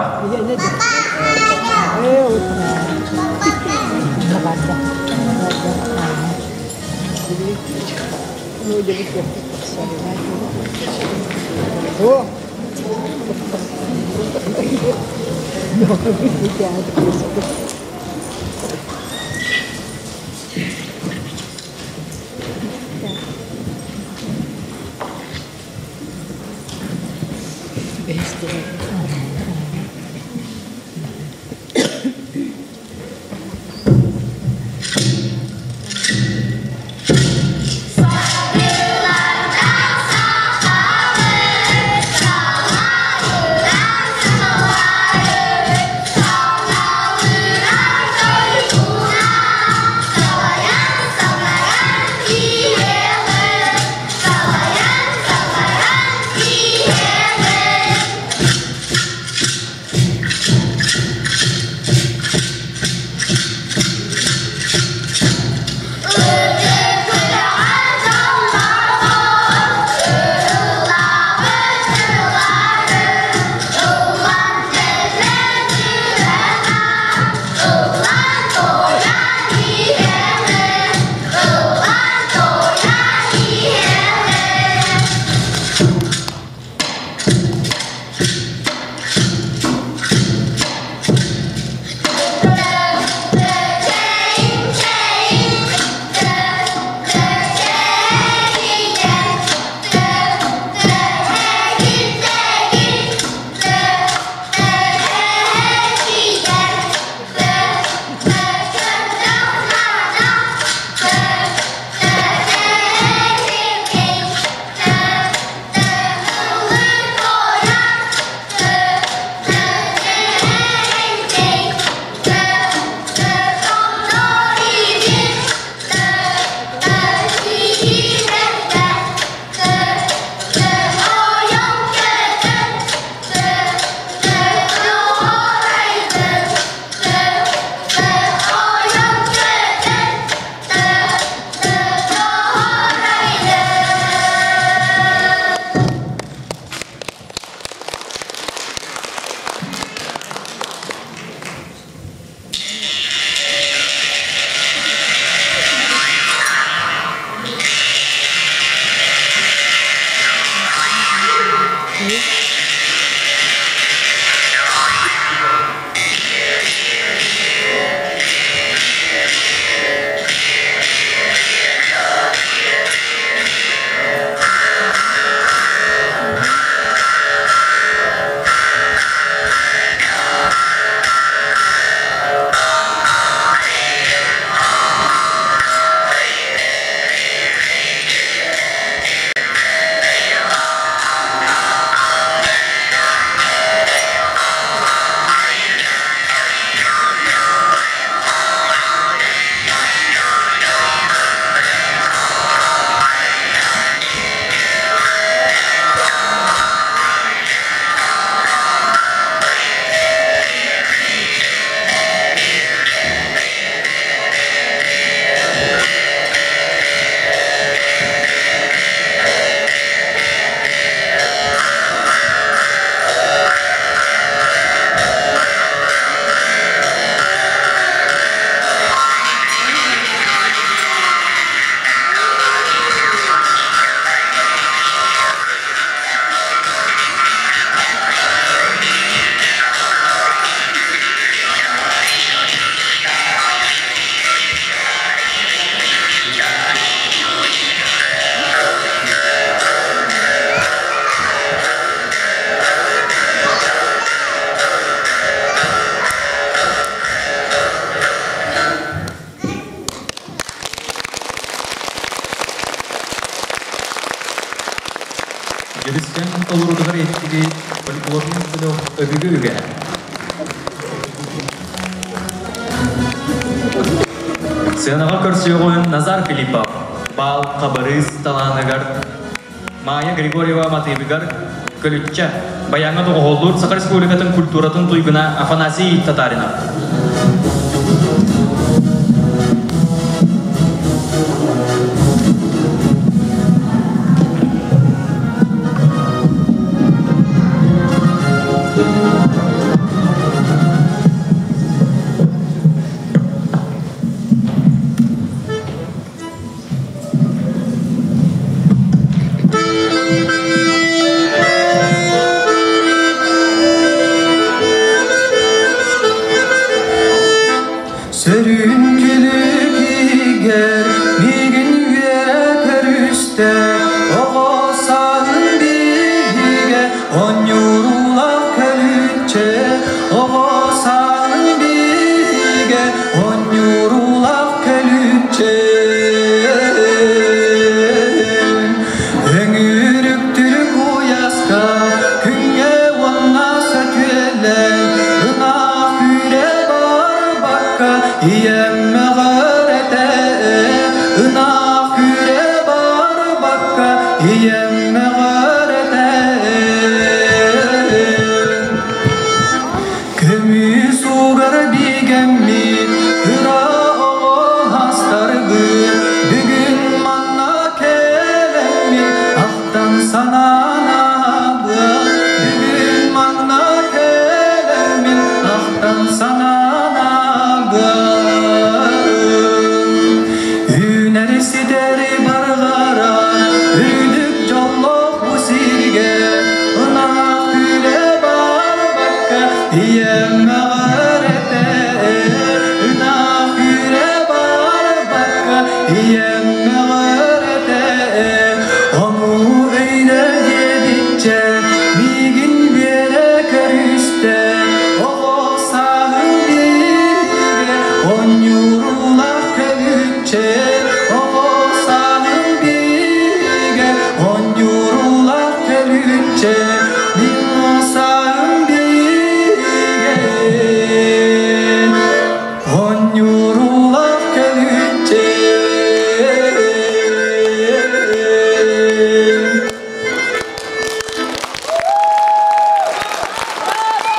Сыанаҕа көрсүөҕүн Назар Филиппов, Баал Хабырыыс талааныгар, Майя Григорьева матыыбыгар Көлүччэ, баяҥҥа доҕоһоллуур Саха Республикатын культуратын туйгуна Афанасий Татаринов.
Сөрүүн күлүгүгэр миигин үөрэ көрүстэ, оҕо сааһын биһигэ оонньууруулаах көлүччэ, оҕо сааһын биһигэ оонньууруулаах көлүччэ. Өҥүрүктүрүк уйаска күҥҥэ уонна сөтүөлэн, ынах үүрэ барбакка ийэм мөҕөр этэ, ынах үүрэ барбакка ийэм мөҕөр этэ. Көмүс угар бигэммит кыра оҕо астарбыт бүгүн манна кэлэммин ахтан санаанабын бүгүн манна кэлэммин ахтан санаанабын Үүнэр ситэри барҕара үрдүк дьоллоох бу сиргэ ынах күлэ барбакка ийэм мөҕөр этэ ынах күлэ барбакка ийэм мөҕөр этэ ону өйдө диэбиччэ миигин биэрэ көрүстэ оҕо сааһым биһигэ Онньууруулаах көлүччэ, оҕо сааһым биһигэ, онньууруулаах көлүччэ, мин сааһым биһигэ, онньууруулаах көлүччэ.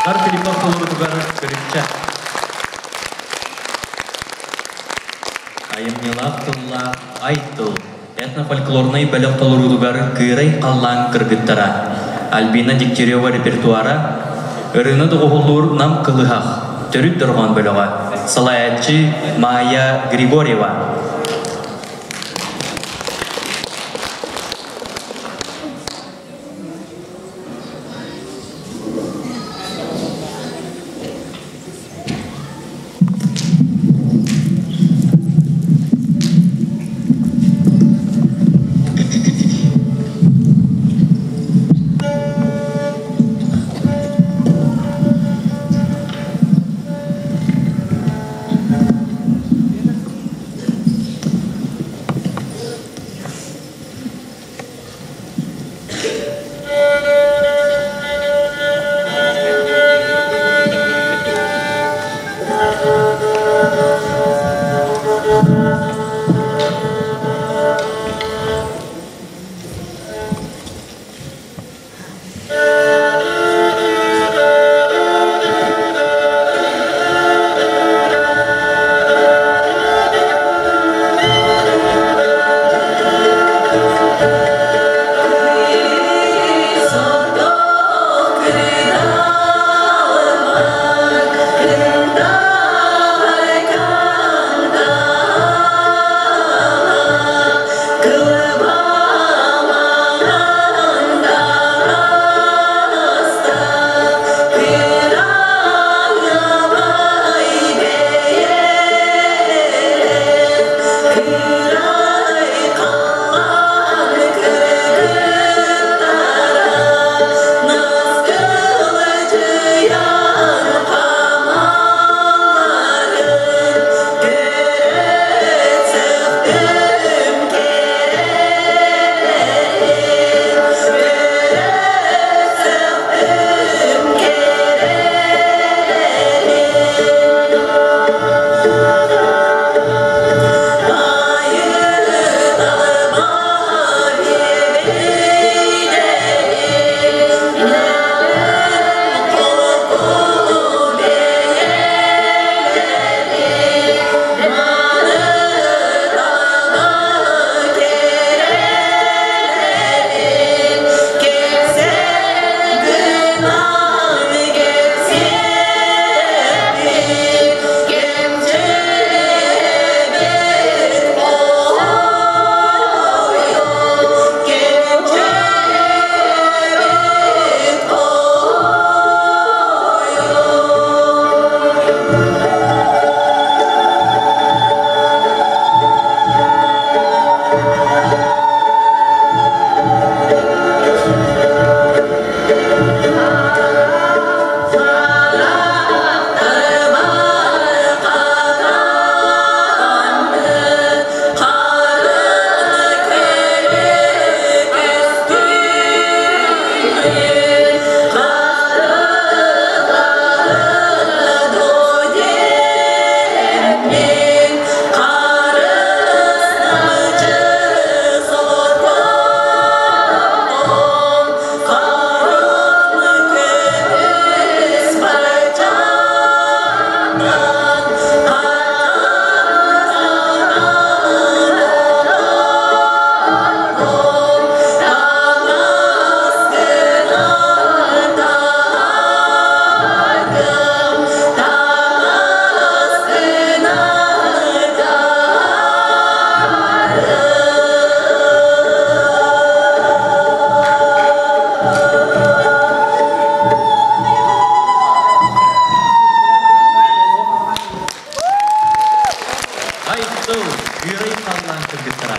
Бар Филиппов толорутугар көлүччэ. Айымньылаах тыллаах ай тыл этнофольклорнай бөлөх толоруутугар Кыырай халлаан кыргыттара Альбина Дегтярева репертуара ырыаны доҕуһуллуур Нам кылыһах төрүт дорҕоон бөлөҕө салайааччы Майя Григорьева. Айтыл, Юрий Халлаан кыргыттара.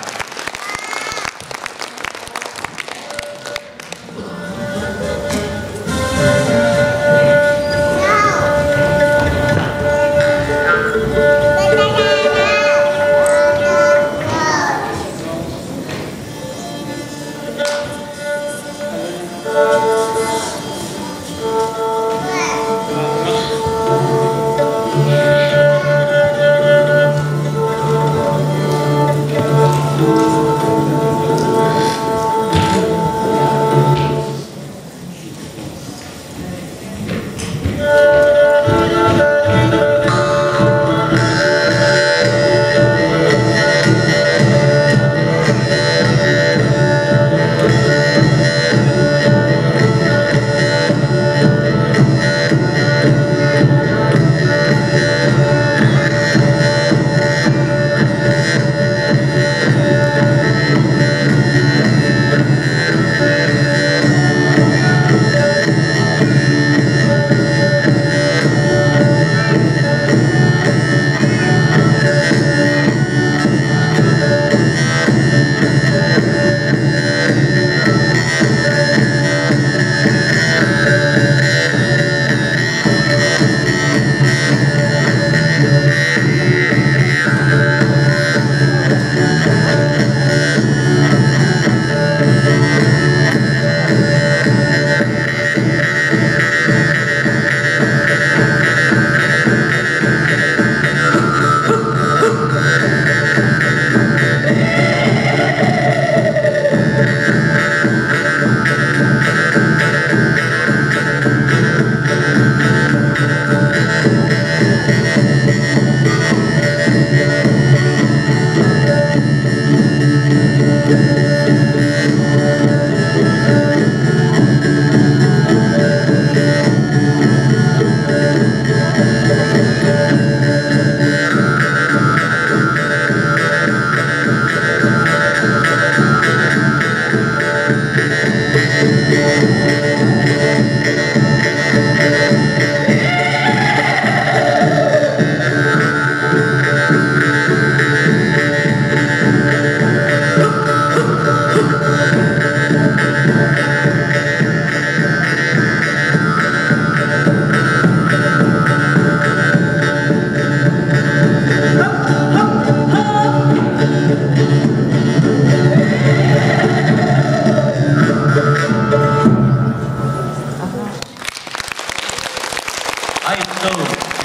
Айтыл,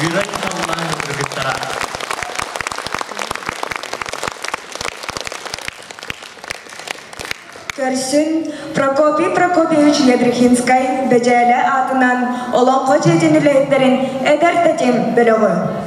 Юрай Таллан кыргыттара.
Көрсүн Прокопий Прокопьевич Ядрихинскай Бэдьээлэ аатынан Олоҥхо дьиэтин үлэһиттэрин эдэр тэтим бөлөҕү.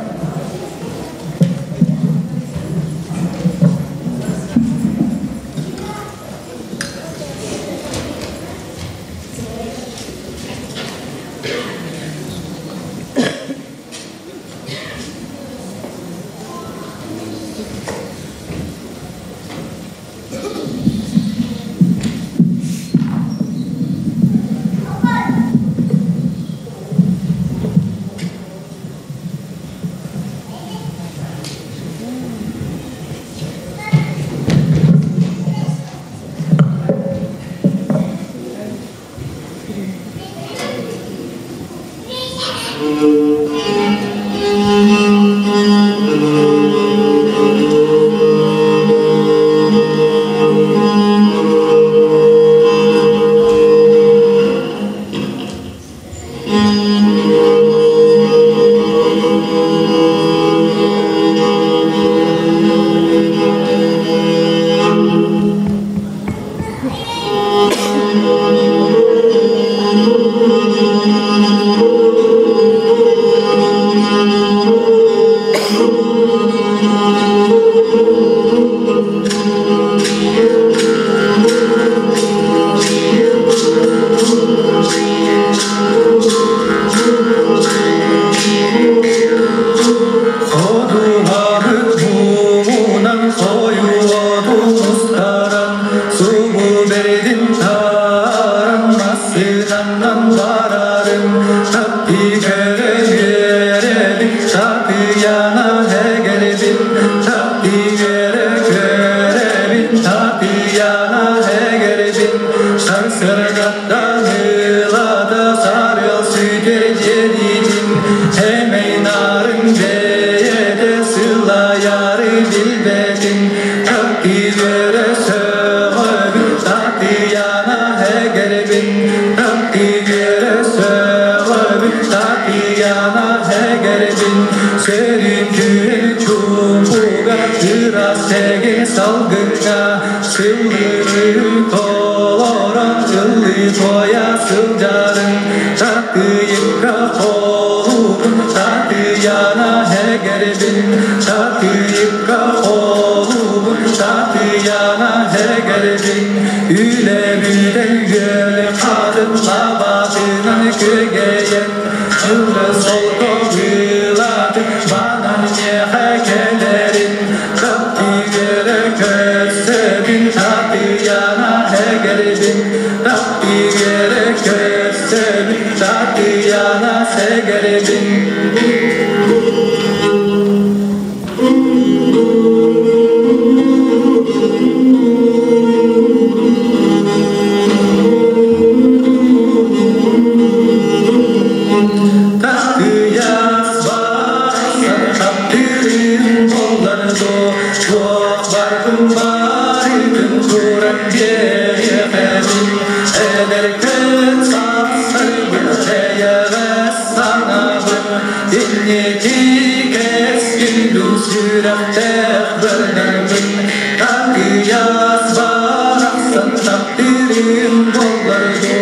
билбэтин Таптыыр сөҕөбүн Татьяна эгэрбин Таптыыр сөҕөбүн Татьяна эгэрбин Сөрүн күөл чуумпуга Ыраас сэгин салгыҥҥа Сыллыы толорон ыллыы туойа сылдьарыҥ Татыйыкка холуубун Татьяна эгэрбин Татыйыкка холуубун Татьяна эгэрбин Үлэбүтэн үөл хатын лабатынан күөгэйэн Ылы солко быылатын банан миэхэ кэлэрин Таптыгара көрсөбүн Татьяна эгэрбин Таптыгара көрсөбүн Татьяна сэгэрбин Татыйас барсан таптыырын болларду, Туох барбын барытын туран биэриэхэбин. Эдэркэн саастарбын эйэҕэс санаабын, Инники кэскилбин сүрэхтээх бырдарбын. Татыйас барахсан таптыырын болларду,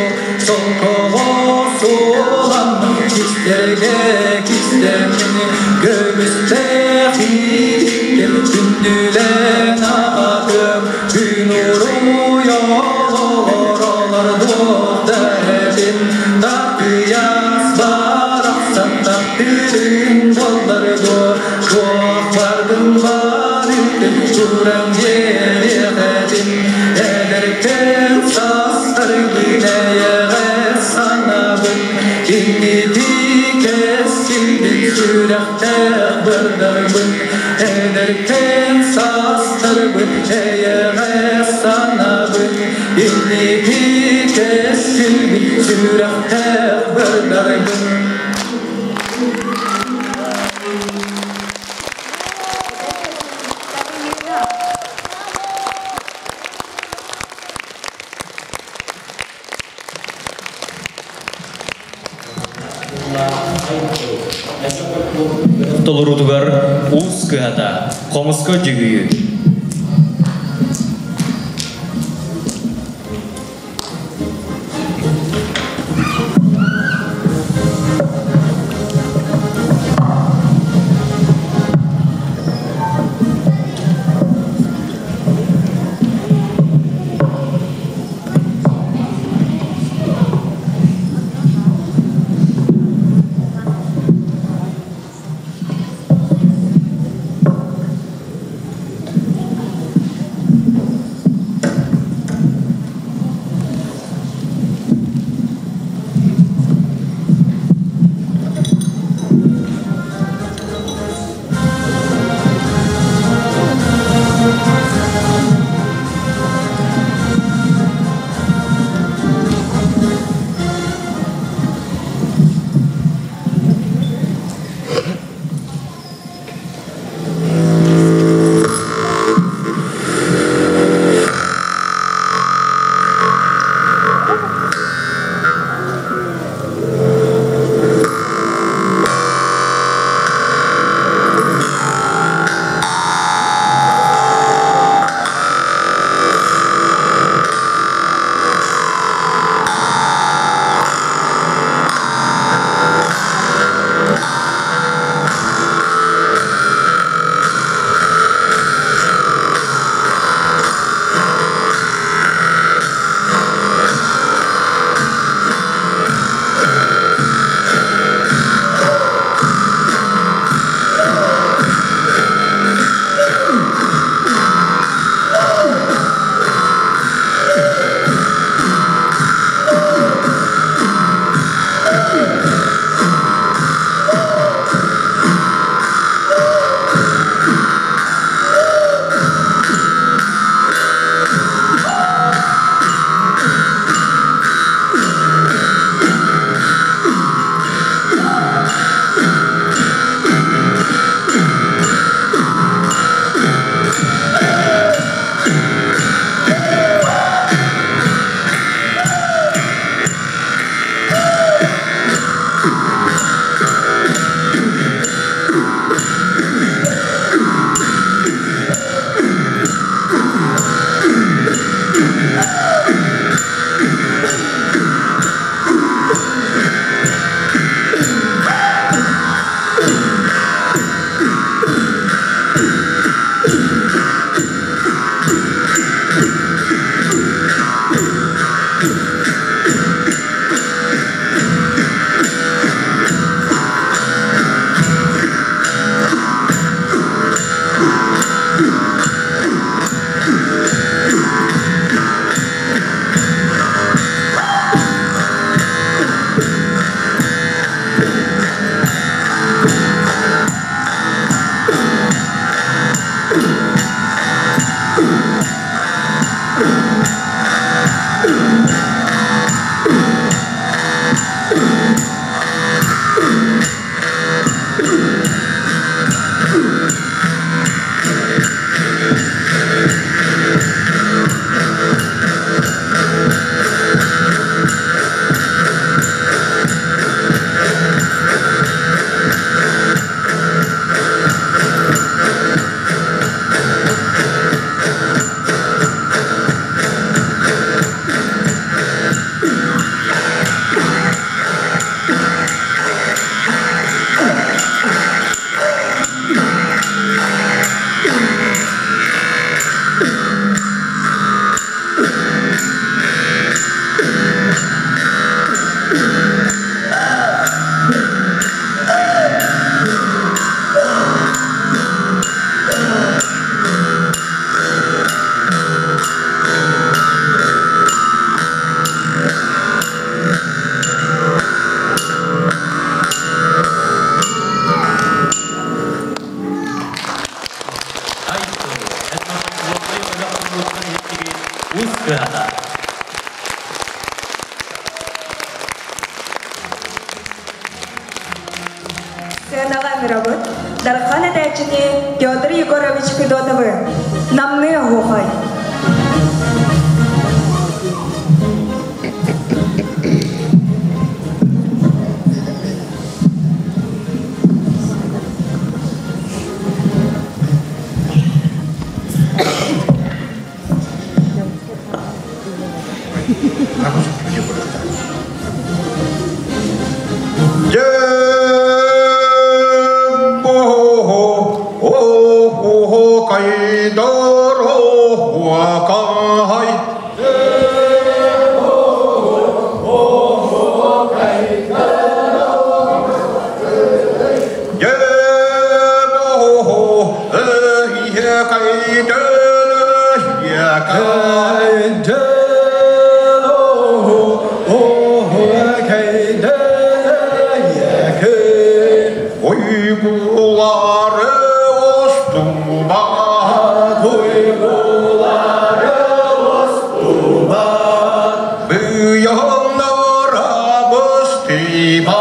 Солкоҕо суоламмын кистэргэ кистэммин, Көмүстээх ииттим күндүлэн аҕатым, Күн уруй олоролордуох да этим, Татыйас барахсан таптыырын болларду, Туох бардым барытын туран биэриэх этим, Эдэркэн састарбын эйэҕэс санаабын, Инники кэскилбин сүрэхтээх бырдарбын, Эдэркэн састарбын эйэҕэс санаабын, Инники кэскилбин сүрэхтээх бырдарбын.
Толоруутугар уус кыһата хомуска дьүһүйүү. Уус кыһата.
Сыанаҕа ыҥырабыт Дархан этээччини Петр Егорович Федотовы Намныы оһуохай.
Уйгулары устубат, уйгулары устубат, Быйаннара быстыбат,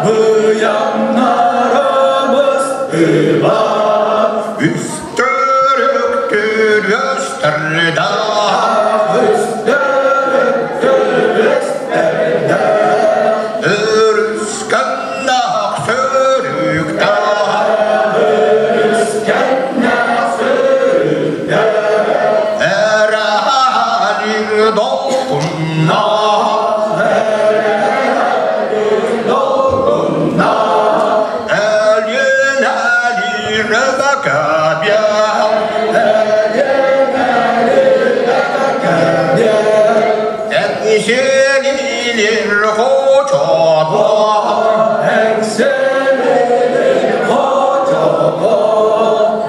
быйаннара быстыбат, Үстөрөктөр өстөрдө, үстөрөктөр өстөрдө, Өрүскэннэх сөрүктэ, өрүскэннэх сөрүктэ, Эрэхалир долкунна, эрэхалир долкунна, Әлен әлир бәкәбе, әлен әлир бәкәбе, Әнсенилер хочода, әнсенилер хочода,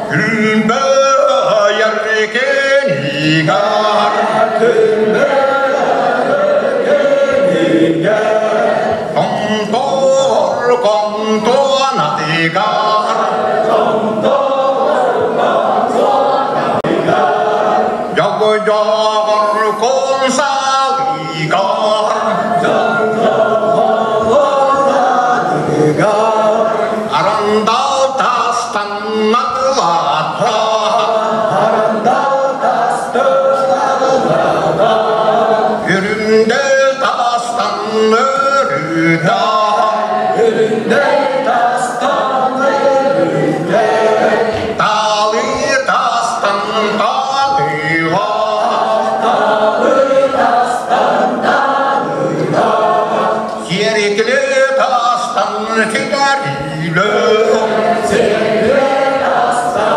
Күнбә еркенигар, күнбә еркенигар, Контор контонатигар, контор контонатигар, Жагы консалигар, Арандал тастан атлата, арандал тастан атлата, Үрүндө тастан өрүтэ, үрүндө тастан өрүтэ, Талы тастан талыга, талы тастан талыга, Серикле тастан сигариле, серикле тастан.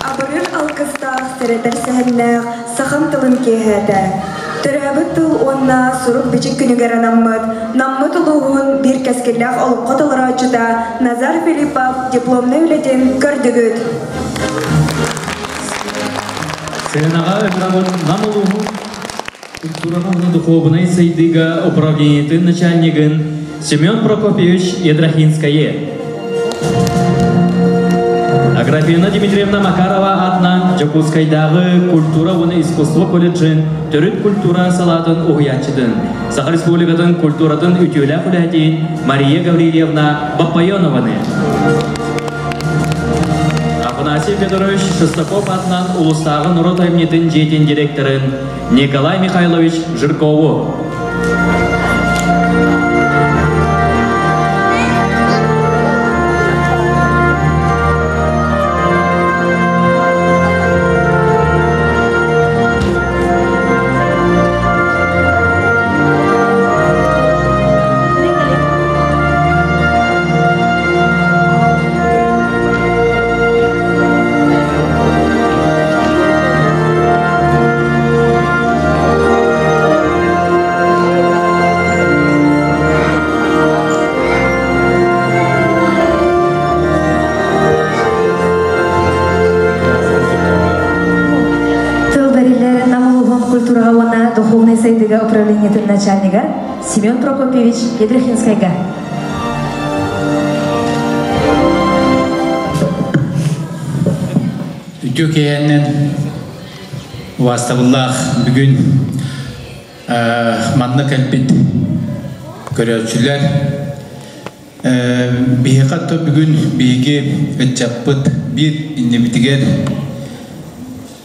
Абырыр алгыстаах, сэрэтэр сэһэннээх сахам тылын киэһээтэ. Төрөөбүт тыл уонна сурук-бичик күнүгэр анаммыт Наммыт улууһун биир кэскиллээх олоҥхо толорооччута Назар Филиппов дипломнай үлэтин көрдүгүт.
Сыанаҕа ыҥырабыт Нам улууһун культураҕа уонна духуобунай сайдыыга управлениетын начальнигын Семен Прокопьевич Ядрахинскайы. Аграфена Дмитриевна Макарова аатынан Дьокуускайдааҕы культура уонна искусство колледжын төрүт культура салаатын уһуйааччытын, Саха Республикатын культуратын үтүөлээх үлэһитин Мария Гаврильевна Баппайонованы. Афанасий Федорович Шестаков аатынан улустааҕы норуот айымньытын дьиэтин директорын Николай Михайлович Жиркову.
Тыл бэриллэр Нам улууһун культураҕа уонна духовнай сайдыыга управлениетын начальнигар Семен Прокопьевич Ядрихинскайга.
Үтүө киэһэннэн убаастабыллаах бүгүн манна кэлбит көрөөччүлэр биһиэхэ то бүгүн биһиги ыччаппыт биир иннибитигэр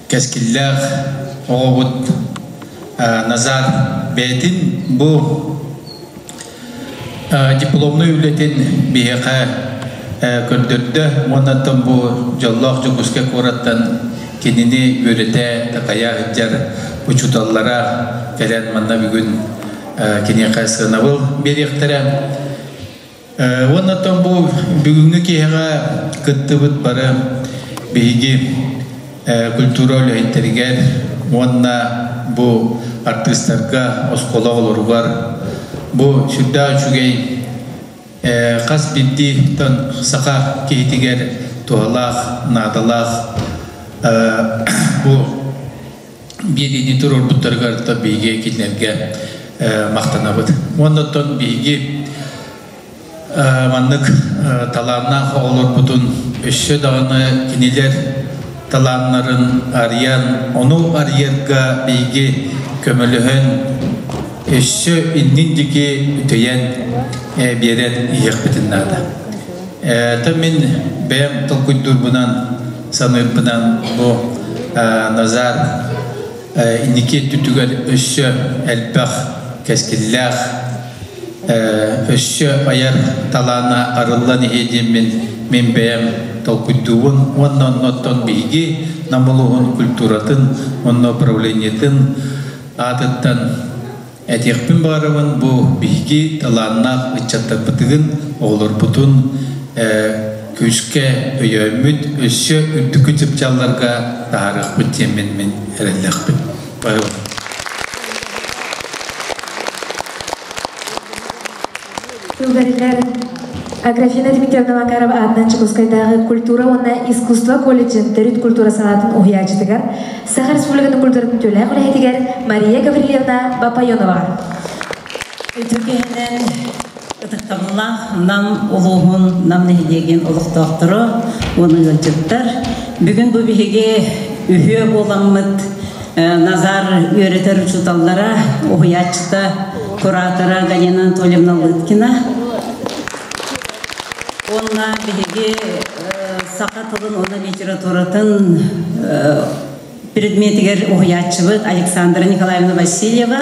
кэскиллээх оҕобут Назар бэйэтин бу дипломнай үлэтин биһиэхэ көрдөрдө уонна оттон бу дьоллоох Дьокуускай куораттан кинини үөрэтэ такайа сылдьар учууталлара кэлэн манна бүгүн киниэхэ сыанабыл биэриэхтэрэ. Уонна оттон бу бүгүҥҥү киэһэҕэ кыттыбыт бары биһиги культура үлэһиттэригэр уонна бу артыыстарга, оскуола оҕолоругар бу сүрдээх үчүгэй хас биирдии саха киһитигэр туһалаах, наадалаах бу биэриини туруорбуттарыгар то биһиги кинилэргэ махтанабыт. Уонна оттон биһиги маннык талааннаах оҕолорбутун өссө даҕаны кинилэр талааннарын арыйан, ону арыйарга биһиги көмөлөһөн, өссө иннин диэки үтэйэн биэрэн иһиэхпитин наада. То мин бэйэм толкуйдуурбунан, саныырбынан бу Назар инники өттүтүгэр өссө элбэх кэскиллээх, өссө айар талаана арыллан иһиэ диэммин мин бэйэм толкуйдуубун уонна оннуттан биһиги Нам улууһун культуратын уонна управлениетын аатыттан Этиэхпин баҕарабын, бу биһиги талааннаах ыччаттарбытыгын, оҕолорбутун күүскэ өйөөммүт, өссө үрдүкү чыпчаалларга таһаарыахпыт диэммин мин эрэллээхпин. Баһыыба.
Тыл бэриллэр Аграфена Дмитриевна Макарова аатынан Дьокуускайдааҕы культура уонна искусство колледжын төрүт культура салаатын уһуйааччытыгар, Саха Республикатын культуратын үтүөлээх үлэһитигэр Мария Гаврильевна Бапайоноваҕа.
Үтүө киһинэн ытыктабыллаах Нам улууһун, Нам нэһилиэгин олохтоохторо уонна ыалдьыттар. Бүгүн бу биһиги үһүө буоламмыт Назар үөрэтэр учууталлара, уһуйааччыта, куратора Галина Анатольевна Лыткина. Уонна биһиги саха тылын уонна литературатын предметигэр уһуйааччыбыт Александра Николаевна Васильева.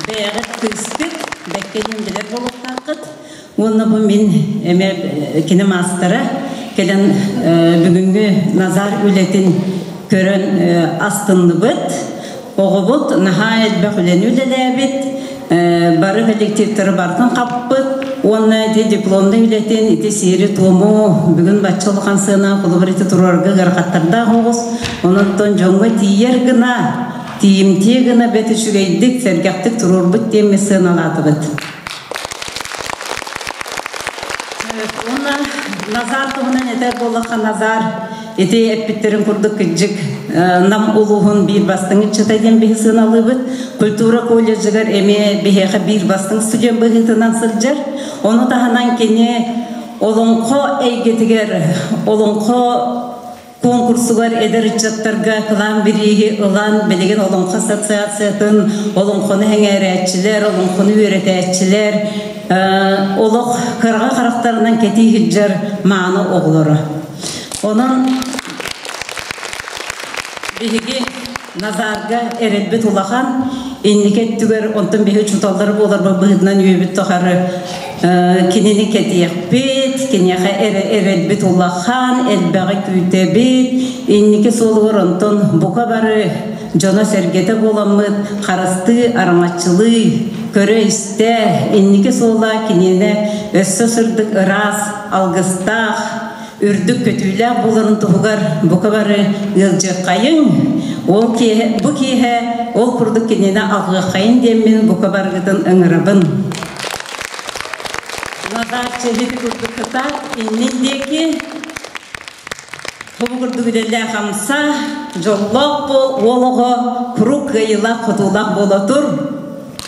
Бэйэҕит кыыспыт, бэккэ диэн билэр буолуохтааххыт. Уонна бу мин эмиэ кини маастара кэлэн бүгүҥҥү Назар үлэтин көрөн астынныбыт. Оҕобут наһаа элбэх үлэни үлэлээбит, бары коллективтары барытын хаппыт. Уонна ити дипломнай үлэтин ити сиэри-туому бүгүн бачча улахан сыана холобур ити туруорга ыарахаттардаах оҕус. Онон дьоҥҥо тиийэр гына, тиийимтиэ гына бэт үчүгэйдик, сэргэхтик туруорбут диэмми сыаналаатыбыт. Уонна Назар туһунан этэр буоллахха, Назар ити эппиттэрин курдук кырдьык Нам улууһун биир бастыҥ ыччата диэн биһи сыаналыыбыт. Культура колледжыгар эмиэ биһиэхэ биир бастыҥ студент быһыытынан сылдьар. Ону таһынан кини олоҥхо эйгэтигэр олоҥхо конкурсугар эдэр ыччаттарга кылаан бирииһи ылан билигин Олоҥхо ассоциациятын олоҥхону сэҥээрээччилэр, олоҥхону үөрэтээччилэр олох кыраҕа харахтарынан кэтии сылдьар мааны оҕолоро. Онон биһиги Назарга эрэлбит улахан, инники өттүгэр онтон биһи учууталлар буоларбыт быһыытынан үөбүт тухары кинини кэтиэхпит, киниэхэ эрэлбит улахан, элбэҕи күүтэбит, инники суолугар онтон бука бары дьоно-сэргэтэ буоламмыт харыстыы, араҥаччылыы, көрө-истэ, инники суола киниэнэ өссө сырдык ыраас, алгыстаах, үрдүк көтүүлээх буоларын туһугар бука бары ыалдьыаххайыҥ, ол киэһэ, бу киэһэ ол курдук кинини алҕыаххайын диэммин бука барыгытын ыҥырабын. Назар чэһити курдук кытаат иннин диэки бу курдук үлэлээх хамса, дьоллоох буол, уол оҕо куруук кыайыылаах хотуулаах буола тур.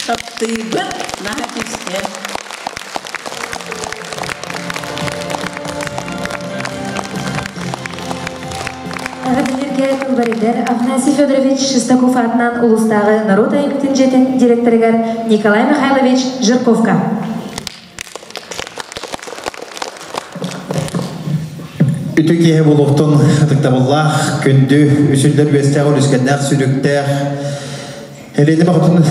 Таптыыбыт, наһаа күүстээх.
Эҕэрдэлэргэ тылбарыгар Афанасий Федорович Шестаков аатынан улуустааҕы норуот айымньытын дьиэтин директорыгар Николай Михайлович Жирковка.
Үтүө киэһэ буолуохтун ытыктабыллаах, күндү, үсүллэр үөстээх, үлүскэннээх, сүрүктээх Элиэнэ баҕатын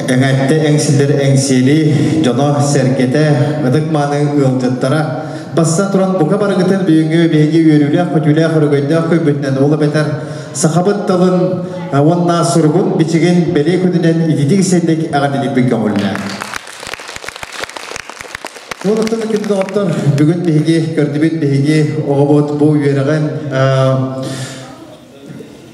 эҥээттэ эҥсиллэр эҥсиэли, дьоно-сэргэтэ, ытык-мааны ыалдьыттара бассан туран бука барыгытын бүгүҥҥү биһиги үөрүүлээх-көтүүлээх өрөгөйдөөх көрбүтүнэн ол эбэтэр сахабыт тылын уонна суругун бичигин бэлиэ күнүнэн ититик сэнник эҕэрдэлиирбин көҥүллээ. Уонуттан күндү доҕоттор, бүгүн биһиги көрдүбүт биһиги оҕобут бу үөрэҕин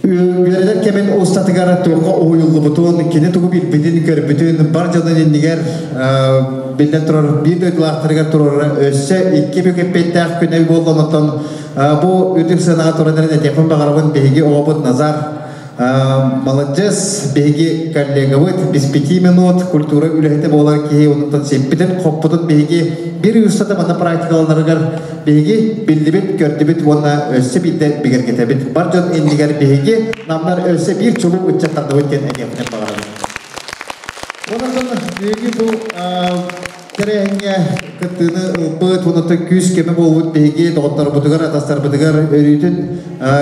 Үөрэнэр кэмин устатыгар туохха уһуйуллубутун, кини тугу билбитин, көрбүтүн бар дьонун иннигэр биллэн турар биир дойдулаахтарыгар туруорара өссө икки бүк эппиэттээх күнэ буолла. Онтон бу үрдүк сыанаҕа туран эрэн этиэхпин баҕарабын биһиги оҕобут Назар маладьыас, биһиги коллегабыт, без пяти минут культура үлэһитэ буолар киһи, онтон сиппитин, хоппутун биһиги биир устата манна практикаланарыгар Биһиги биллибит, көрдүбүт уонна өссө биирдэ бигэргэтэбит. Бар дьон иннигэр биһиги намнар өссө биир чулуу ыччаттардыбыт диэн этиэхпитин баҕарабыт. Онон биһиги бу тэрээһиҥҥэ кыттыыны ылбыт, уонна күүс көмө буолбут биһиги доҕотторбутугар, атастарбытыгар өрүүтүн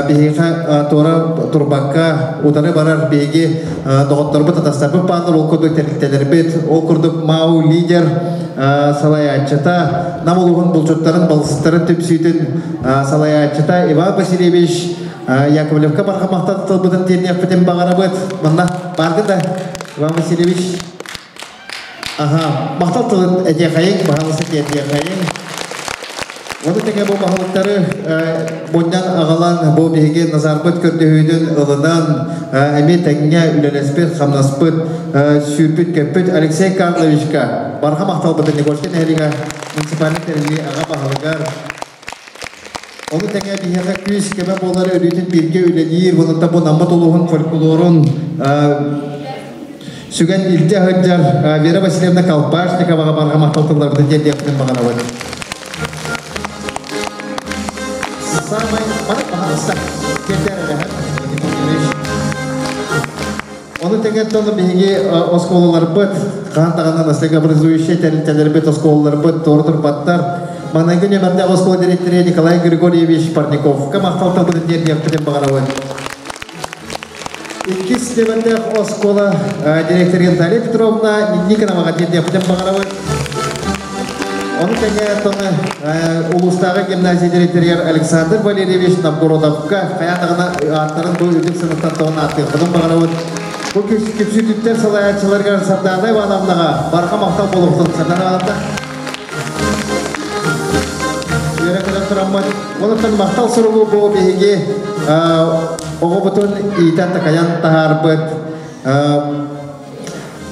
биһиэхэ туора турбакка утары барар биһиги доҕотторбут, атастарбыт бааллар, ол курдук тэрилтэлэрбит, ол курдук МАУ лидер салайааччыта, Нам улууһун булчуттарын, балысыттарын түмсүүтүн салайааччыта Иван Васильевич Яковлевка барҕа махтал тылбытын тиэрдиэхпитин баҕарабыт. Манна бааргын да, Иван Васильевич? Аха, махтал тылын этиэхэйиҥ, баһаалыста тиэрдиэхэйиҥ. Ону тэҥэ бу баһылыктары мунньан аҕалан, бу биһиги Назарбыт көрдөһүүтүн ылынан, эмиэ тэҥҥэ үлэлэспит, хамнаспыт, сүүрбүт-көппүт Алексей Карловичка барҕа махталбытын Никольскай нэһилиэгэ муниципальнай тэриллии аҕа баһылыгар Ону тэҥэ биһиэхэ күүс көмө буолар өрүүтүн бииргэ үлэлиир, онуттан бу Наммыт улууһун фольклорун сүгэн илдьэ сылдьар Вера Васильевна Колпашниковаҕа барҕа махтал тылларбытын тиэрдиэхпитин баҕарабыт. Самай маннык баһаалыста тиэрдээр эрэһэ Ону тэҥэ тылы биһиги оскуолаларбыт, хаһан даҕаны наследиеобразующай тэрилтэлэрбит, оскуолаларбыт туора турбаттар. Маҥнайгы нүөмэрдээх оскуола дириэктэрэ Николай Григорьевич Парниковка махтал тылбытын тиэрдиэхпитин баҕарабыт. Иккис нүөмэрдээх оскуола директоры Наталья Петровна Никоноваҕа тиэрдиэхпитин баҕарабыт. Ону тэҥэ тону улуустааҕы гимназия директорыгар Александр Валерьевич Новгородовка хайаан даҕаны ааттарын бу үрдүк сыныттан тоҕон ааттыахпытын баҕарабыт. Бу күпсүтүттэр салайааччыларыгар Сардаана Ивановнаҕа барҕа махтал буолуохтун. Сардаана Ивановна. тураммыт. Онуттан махтал суругу бу биһиги оҕобутун иитэн такайан таһаарбыт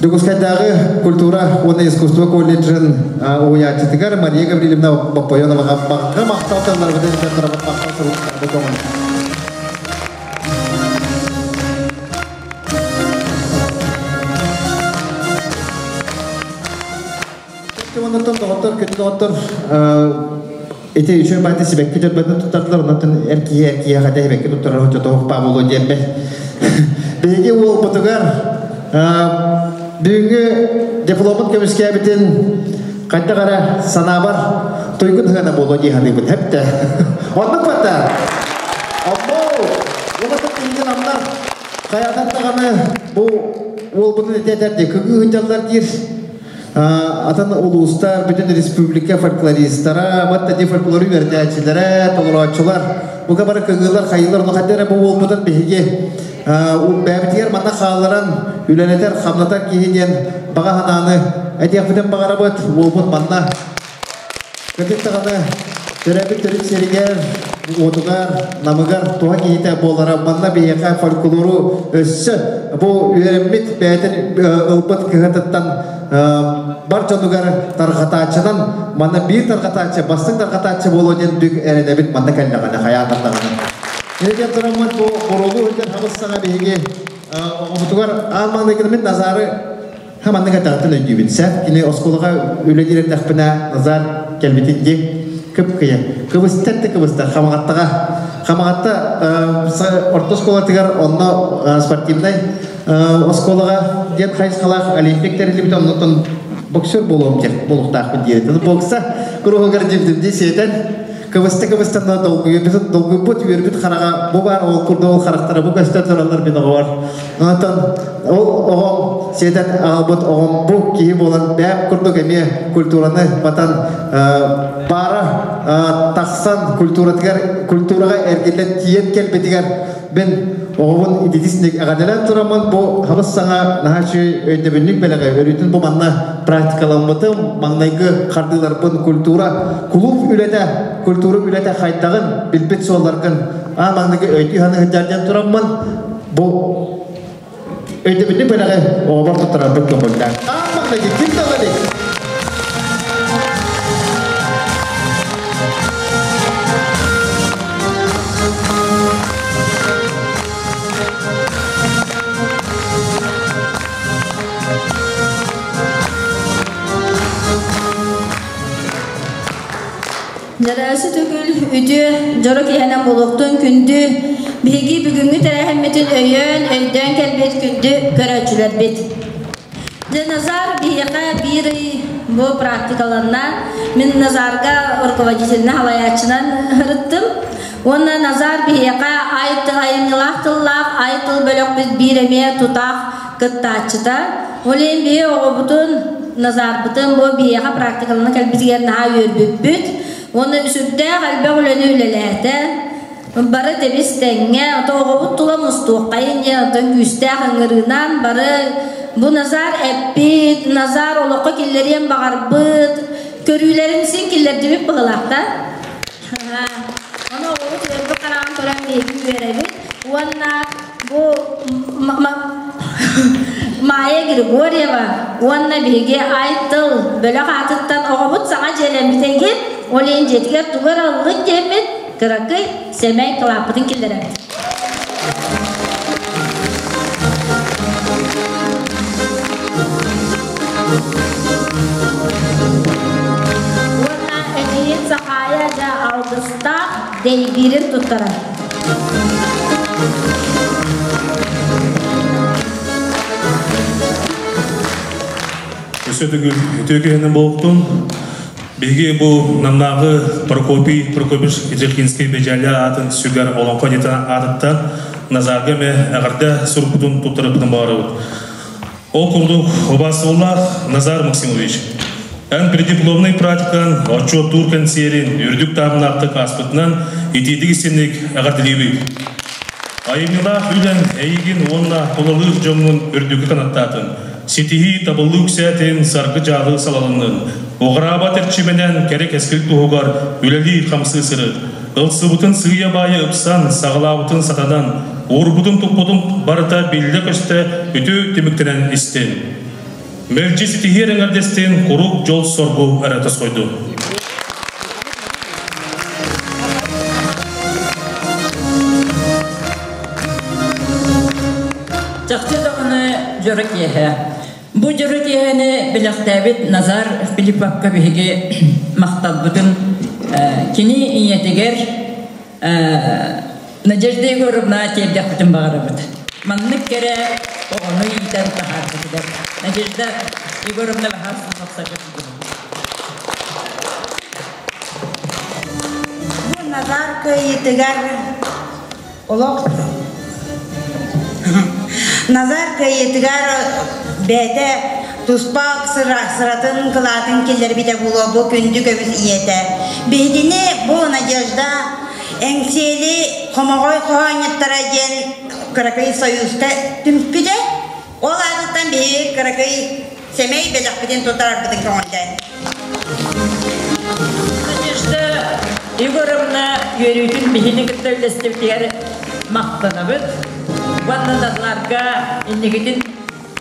Дьокуускайдааҕы культура уонна искусство колледжын уһуйааччытыгар Мария Гаврильевна Боппойоноваҕа барҕа махтал тылларбытын этэн турабыт махтал суруктарбыт оҥон. Оннуттан доҕоттор, күндү доҕоттор, ити үчүгэй баайта сибэкки дьөрбөтүн туттардылар, оннуттан эр киһи эр киһиэхэ да сибэкки туттарар оччотоох баа буолуо диэн Биһиги уолбутугар бүгүҥҥү дипломун көмүскээбитин хайдах эрэ санаабар туйгун сыана буолуо дии саныыбын. Хэптэ. Оннук бата. Онно уолаттар биһиги намнар хайатан даҕаны бу уолбутун этэтэр дии кыгыы сылдьаллар диир атын улуустар, бүтүн республика фольклористара, батта ди фольклору үөрэтээччилэрэ, толорооччулар, бука бары кыгыылар, хайыылар, ону хайда эрэ бу уолбутун биһиги бэйэбитигэр манна хаалларан үлэлэтэр, хамнатар киһи диэн баҕа санааны этиэхпитин баҕарабыт. Уолбут манна Кырдьык даҕаны, төрөөбүт төрүт сиригэр, уотугар, намыгар туһа киһитэ буолара манна биһиэхэ фольклору өссө бу үөрэммит бэйэтин ылбыт кыһатыттан бар дьонугар тарҕатааччынан манна биир тарҕатааччы, бастыҥ тарҕатааччы буолуо диэн бүк эрэнэбит манна кэллэҕинэ хайаатар даҕаны. Ити тураммыт бу боруолу сылдьар хабыс саҥа биһиги оҕобутугар аан маҥнайгы мин Назары Ха маннык этаҕыттан өйдүүбүн. Сэ, кини оскуолаҕа үлэлиир эрдэхпинэ Назар кэлбитин дии. Кып-кыйа. Кыбыстар да кыбыстар. Хамаҕаттаҕа. Хамаҕатта орто оскуолатыгар онно спортивнай оскуолаҕа диэн хайысхалаах олимпик тэриллибитэ оннуттан боксер буолуом диэн буолуохтаахпын диэбит. Бокса куруһугар дьибдим дии сиэтэн кыбыста-кыбыста долгуйбут, долгуйбут, үөрбүт хараҕа бу баар ол курдук ол харахтара бу көстөн тураллар мин оҕобор. Онтон ол оҕом сиэтэн аҕалбыт оҕом бу киһи буолан бэйэм курдук эмиэ культураны батан баара тахсан культуратыгар культураҕа эргиллэн тиийэн кэлбитигэр мин оҕобун ититисник эҕэрдэлээн тураммын бу хабыс саҥа наһаа үчүгэй өйдөбүнньүк бэлэҕи өрүүтүн бу манна практикаламмытым маҥнайгы хардыыларбын культура кулууп үлэтэ культура үлэтэ хайдаҕын билбит суолларгын аан маҥнайгы өйдүү саныы сылдьар диэн тураммын бу өйдөбүнньүк бэлэҕи оҕобор туттарарбын көҥүллээн аан маҥнайгы ким да ыла илик.
Дьарыасы төгүл үтүө дьоро киһинэн буолуохтун күндү биһиги бүгүҥҥү тэрээһиммитин өйөөн, өйдөөн кэлбит күндү көрөөччүлэрбит. Дьэ, Назар биһиэхэ биир ый бу практикаланна. Мин Назарга руководительнай халайааччынан ырыттым. Уонна Назар биһиэхэ ай айымньылаах тыллаах ай тыл бөлөхпүт биир эмиэ тутаах кыттааччыта. Ол иһин биһи оҕобутун Назарбытын бу биһиэхэ практикалана кэлбитигэр наһаа үөрбүппүт. Уонна сүрдээх элбэх үлэни үлэлээтэ. Бары тэбис тэҥҥэ, ото оҕобут тула мустуоххайын диэн, оттон күүстээх ыҥырыынан бары бу Назар эппит, Назар олоххо киллэриэн баҕарбыт, көрүүлэрин син киллэрдибит быһылаах да. Ону оҕобут үөрбүт хараҕын көрөн биһиги үөрэбит. Уонна бу Майя Григорьева уонна биһиги Ай-тыл бөлөх аатыттан оҕобут саҥа дьиэлэммитигин, ол иһин дьиэтигэр тугу эрэ ыллык диэммит, кыракый сэмэй кылааппытын киллэрэбит. Уонна эдьиийин Сахаайа дьэ алгыстаах дэйбиирин туттарар.
Өссө төгүл үтүө киһинэн буолуохтун. Биһиги бу Намнааҕы Прокопий Прокопьевич Еджелкинский Бэдьээлэ аатын сүгэр олоҥхо дьиэтин аатыттан Назарга эмэ эҕэрдэ сурукпутун туттарыппытын баҕарабыт. Ол курдук, убаастабыллаах Назар Максимович, эн преддипломнай практикан отчуоттуур кэнсиэрин үрдүк таһымнаахтык ааспытынан итиитик истинник эҕэрдэлиибит. Айымньылаах үлэҥ эйигин уонна тулалыыр дьоҥҥун үрдүккэ канаттаатын, ситиһии табыллыы үксээтин, саргы-дьаалы салалыннын. Уҕараабат эрчиминэн кэрэ кэскил туһугар үлэлии-хамсыы сырыт. Ылсыбытын сыыйа-баайа ыпсан, саҕалаабытын сатанан, уурбутун-туппутун барыта биллэ-көстө үтүө түмүктэнэн истин. Мэлдьи ситиһиэр эҥэрдэстин куруук дьол-соргу эрэ тосхойдун.
Чахчы даҕаны дьоро киэһэ. Бу дьоро киэһэни бэлэхтээбит Назар Филипповка биһиги махталбытын кини ийэтигэр Надежда Егоровна тиэрдэхпитин баҕарабыт. Маннык кэрэ оҕону иитэн таһаарбытыгар Надежда Егоровна баһаар
Бу Назар кыайыытыгар олох Назар кыайыытыгар бэйэтэ туспа сыратын кылаатын киллэрбитэ буолуо бу күндү көмүс ийэтэ. Биһигини бу Надежда Эҥсиэли хомоҕой хоһоонньуттара диэн кыракый союзка түмпүтэ. Ол аатыттан биһиги кыракый сэмэй бэлэхпитин туттарарбытын көҥүллээн.
Надежда Егоровна үөрүүтүн биһини кытта үллэстибитигэр махтанабыт уонна Назарга инникитин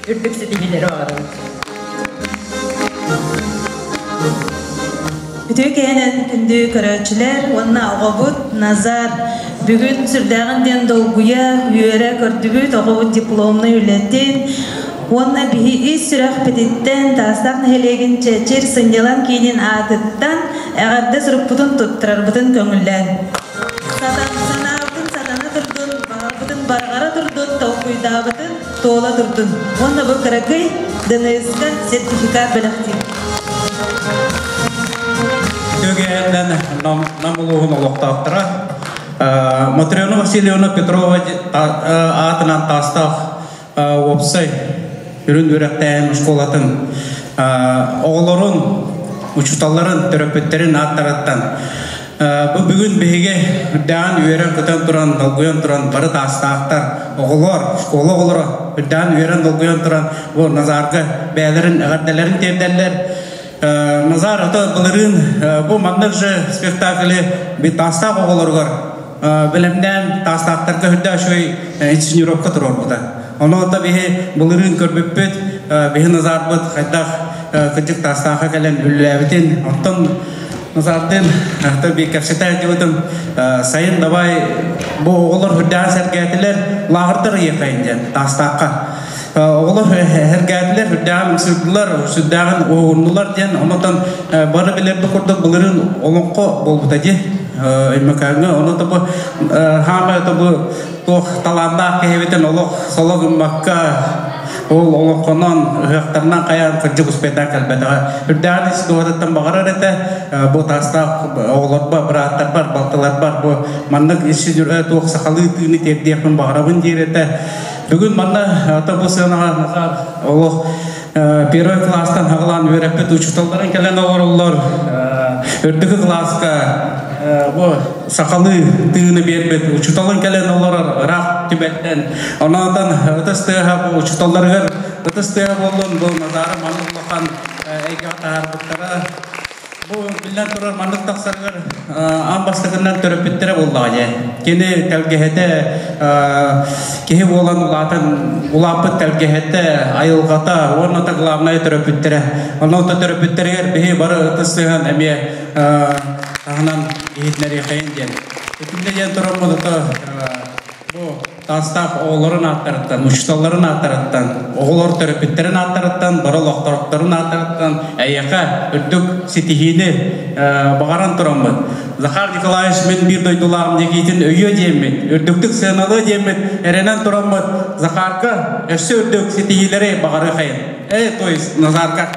үрдүк ситиһиилэри баҕарабыт.
Үтүө киһинэн күндү көрөөччүлэр уонна оҕобут Назар бүгүн сүрдээҕин диэн долгуйа, үөрэ көрдүбүт оҕобут дипломнай үлэтин уонна биһи ис сүрэхпититтэн Таастаах нэһилиэгин Чэчир сынньалаҥ киинин аатыттан эҕэрдэ сурукпутун туттарарбытын көҥүллээн. Сатан, санаабытын сатана турдун, баҕарбытын барҕара турдун, толкуйдаабытын туола турдун. Уонна бу кыракый ДНС-ка сертификат бэлэхтиир.
Түгэһинэн Нам улууһун олохтоохторо Матрена Васильевна Петрова аатынан Таастаах уопсай үрүн үөрэхтээһин оскуолатын оҕолорун, учууталларын, төрөппүттэрин ааттарыттан бу бүгүн биһиги үрдээн үөрэн-көтөн туран, долгуйан туран бары таастаахтар, оҕолор, школа оҕолоро үрдээн үөрэн долгуйан туран бу Назарга бэйэлэрин эҕэрдэлэрин тиэрдэллэр. Назар ото былырыын бу маннык же спектакли таастаах оҕолоругар бэлэмнээн таастаахтарга үрдэ үчүгэй инсценировка туруорбута. Ону да биһи былырыын көрбүппүт, биһи Назарбыт хайдах кырдьык таастаахха кэлэн үлэлээбитин, оттон Назардыын би кэпсэтэ дьыбытым сайын давай бу оҕолор үрдээн сэргээтилэр лааҕырдар ыйыахайын диэн таастаахха оҕолор сэргээтилэр үрдээҕин ымсыырдылар сүрдээҕин уһугуннулар диэн онотон бары билэрбит курдук былырыын олоҥхо буолбута дии Өймөкөөҥҥө ону тобу хаамай тобу туох талааннаах киһибитин олох соло гыммакка ол олоҥхонон ыһыахтарынан хайаан кырдьык успетаан кэлбэтэҕэ үрдээҕин ис дууһатыттан баҕарар этэ бу таастаах оҕолорбор бырааттарбар балтыларбар бу маннык ис туох сахалыы тыыны тиэрдиэхпин баҕарабын диир этэ Бүгүн манна ата бу сыанаҕа Назар олох первый класстан хаҕалаан үөрэппит учууталларын кэлэн олороллор. Үрдүкү кылааска бу сахалыы тыыны биэрбит учууталын кэлэн олорор ыраах түбэттэн. Онон ытыс тыаһа бу учууталларыгар ытыс тыаһа буоллун бу Назары маннык улахан эйгэҕэ таһаарбыттара. Бу биллэн турар маннык тахсарыгар аан бастакынан төрөппүттэрэ буоллаҕа дьэ. Кини тэлгэһэтэ киһи буолан улаатан улааппыт тэлгэһэтэ, айылҕата уонна да главное төрөппүттэрэ. Онон да төрөппүттэригэр биһи бары ытыс сыһан эмиэ таһынан иһитинэриэхэйин диэн. Итиннэ диэн тураммыт ото Бу таастаах оҕолорун ааттарыттан, учууталларын ааттарыттан, оҕолор төрөппүттэрин ааттарыттан, бары олохторун ааттарыттан эйиэхэ үрдүк ситиһиини баҕаран тураммыт. Захар Николаевич мин биир дойдулааҕым Никитин өйүө диэммит, үрдүктүк сыаналыа диэммит эрэнэн тураммыт Захарга өссө үрдүк ситиһиилэри баҕарыахайын. Э, то есть Назарка.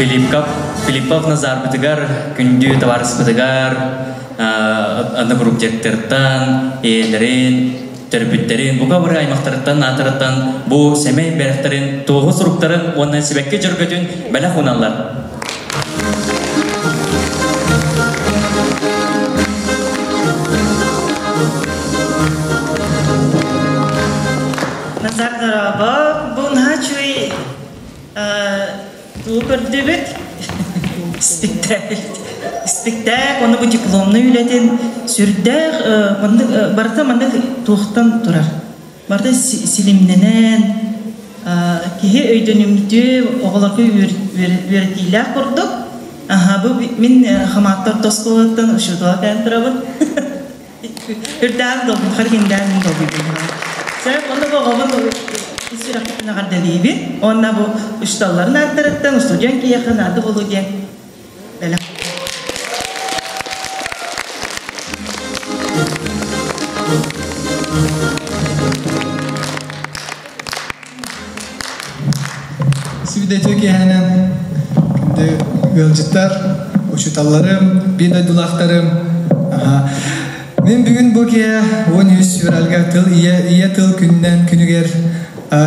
Филиппов, Филиппов Назарбытыгар, күндү табаарыспытыгар, одногруппдеттартан, ийэлэрин, төрөппүттэрин, бука бары аймахтарыттан, аатарыттан бу сэмэй бэлэхтэрин, туоһу суруктарын уонна сибэкки дьөргөтүн бэлэх уналлар.
Назар дорообо, бу наһаа үчүгэй тугу көрдүбүт? Спектакль. Спектакль, оны бу дипломный үлэтин сүрдээх маннык барыта маннык туохтан турар. Барыта силимнэнэн киһи өйдөнүмтүө оҕолорго үөрэтиилээх курдук. Аха, бу мин Хамааттар оскуолаттан учуутала кэлэн турабын. Үрдээн долгун, харгиндээн мин долгуйдум. Сәп, онно бу оҕобун сүрэхпитин эҕэрдэлиибин. Уонна бу учууталларын ааттарыттан устудьуон киһиэхэ наада буолуо диэн бэлэх.
Сибидэтиэ киэһэнэн күндү ыалдьыттар, учууталларым, биир дойдулаахтарым. Мин бүгүн бу киэһэ 13 февральга тыл ийэ, ийэ тыл күнүнэн күнүгэр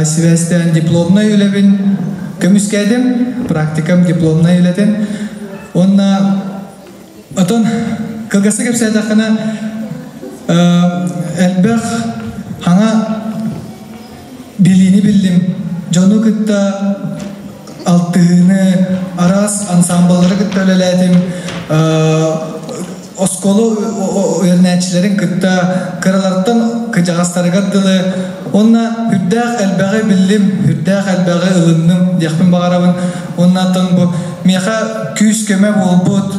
сибээстээн дипломнай үлэбин көмүскээтим, практикам дипломнай үлэтин. Уонна отон кылгастык кэпсээтэххинэ элбэх хаҥа билиини биллим. Дьону кытта алтыһыыны, араас ансаамбыллары кытта үлэлээтим. Оскуола үөрэнээччилэрин кытта кыралартан кыдьаҕастарыгар дылы уонна үрдээх элбэҕи биллим, үрдээх элбэҕи ылынным диэхпин баҕарабын. Уонна бу миэхэ күүс-көмө буолбут,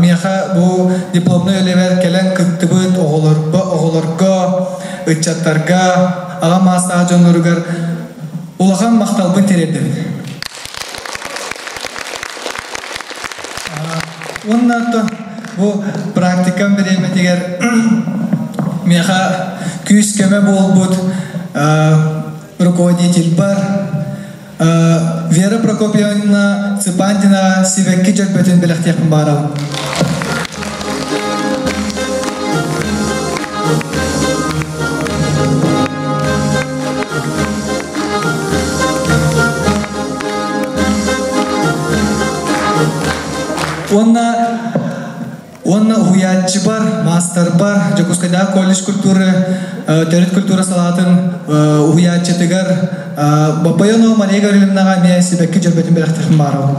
миэхэ бу дипломнай үлэбэр кэлэн кыттыбыт оҕолорго, оҕолорго, ыччаттарга, аҕа маастаах дьонноругар улахан махталбын тириэрдэбин. Уонна бу практикам бириэмэтигэр миэхэ күүс-көмө буолбут руководитель бар Вера Прокопьевна Цыпандина сибэкки дьөрбөтүн бэлэхтиэхпин баарабын. Уонна уонна уһуйааччыбар, маастарбар, Дьокуускайдааҕы колледж культуры, төрүт культура салаатын уһуйааччытыгар Боппойонова Мария Гавриловнаҕа эмиэ сибэкки дьөрбөтүн бэлэхтиэхпин баарабын.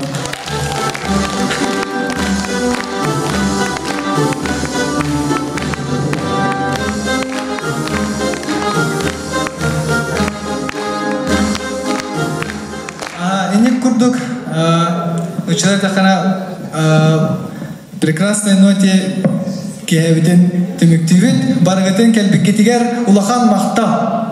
Инник курдук, училар тахана прекрасной ноте киһэбитин түмүктүүбүт. Барыгытын кэлбиккитигэр улахан махтал!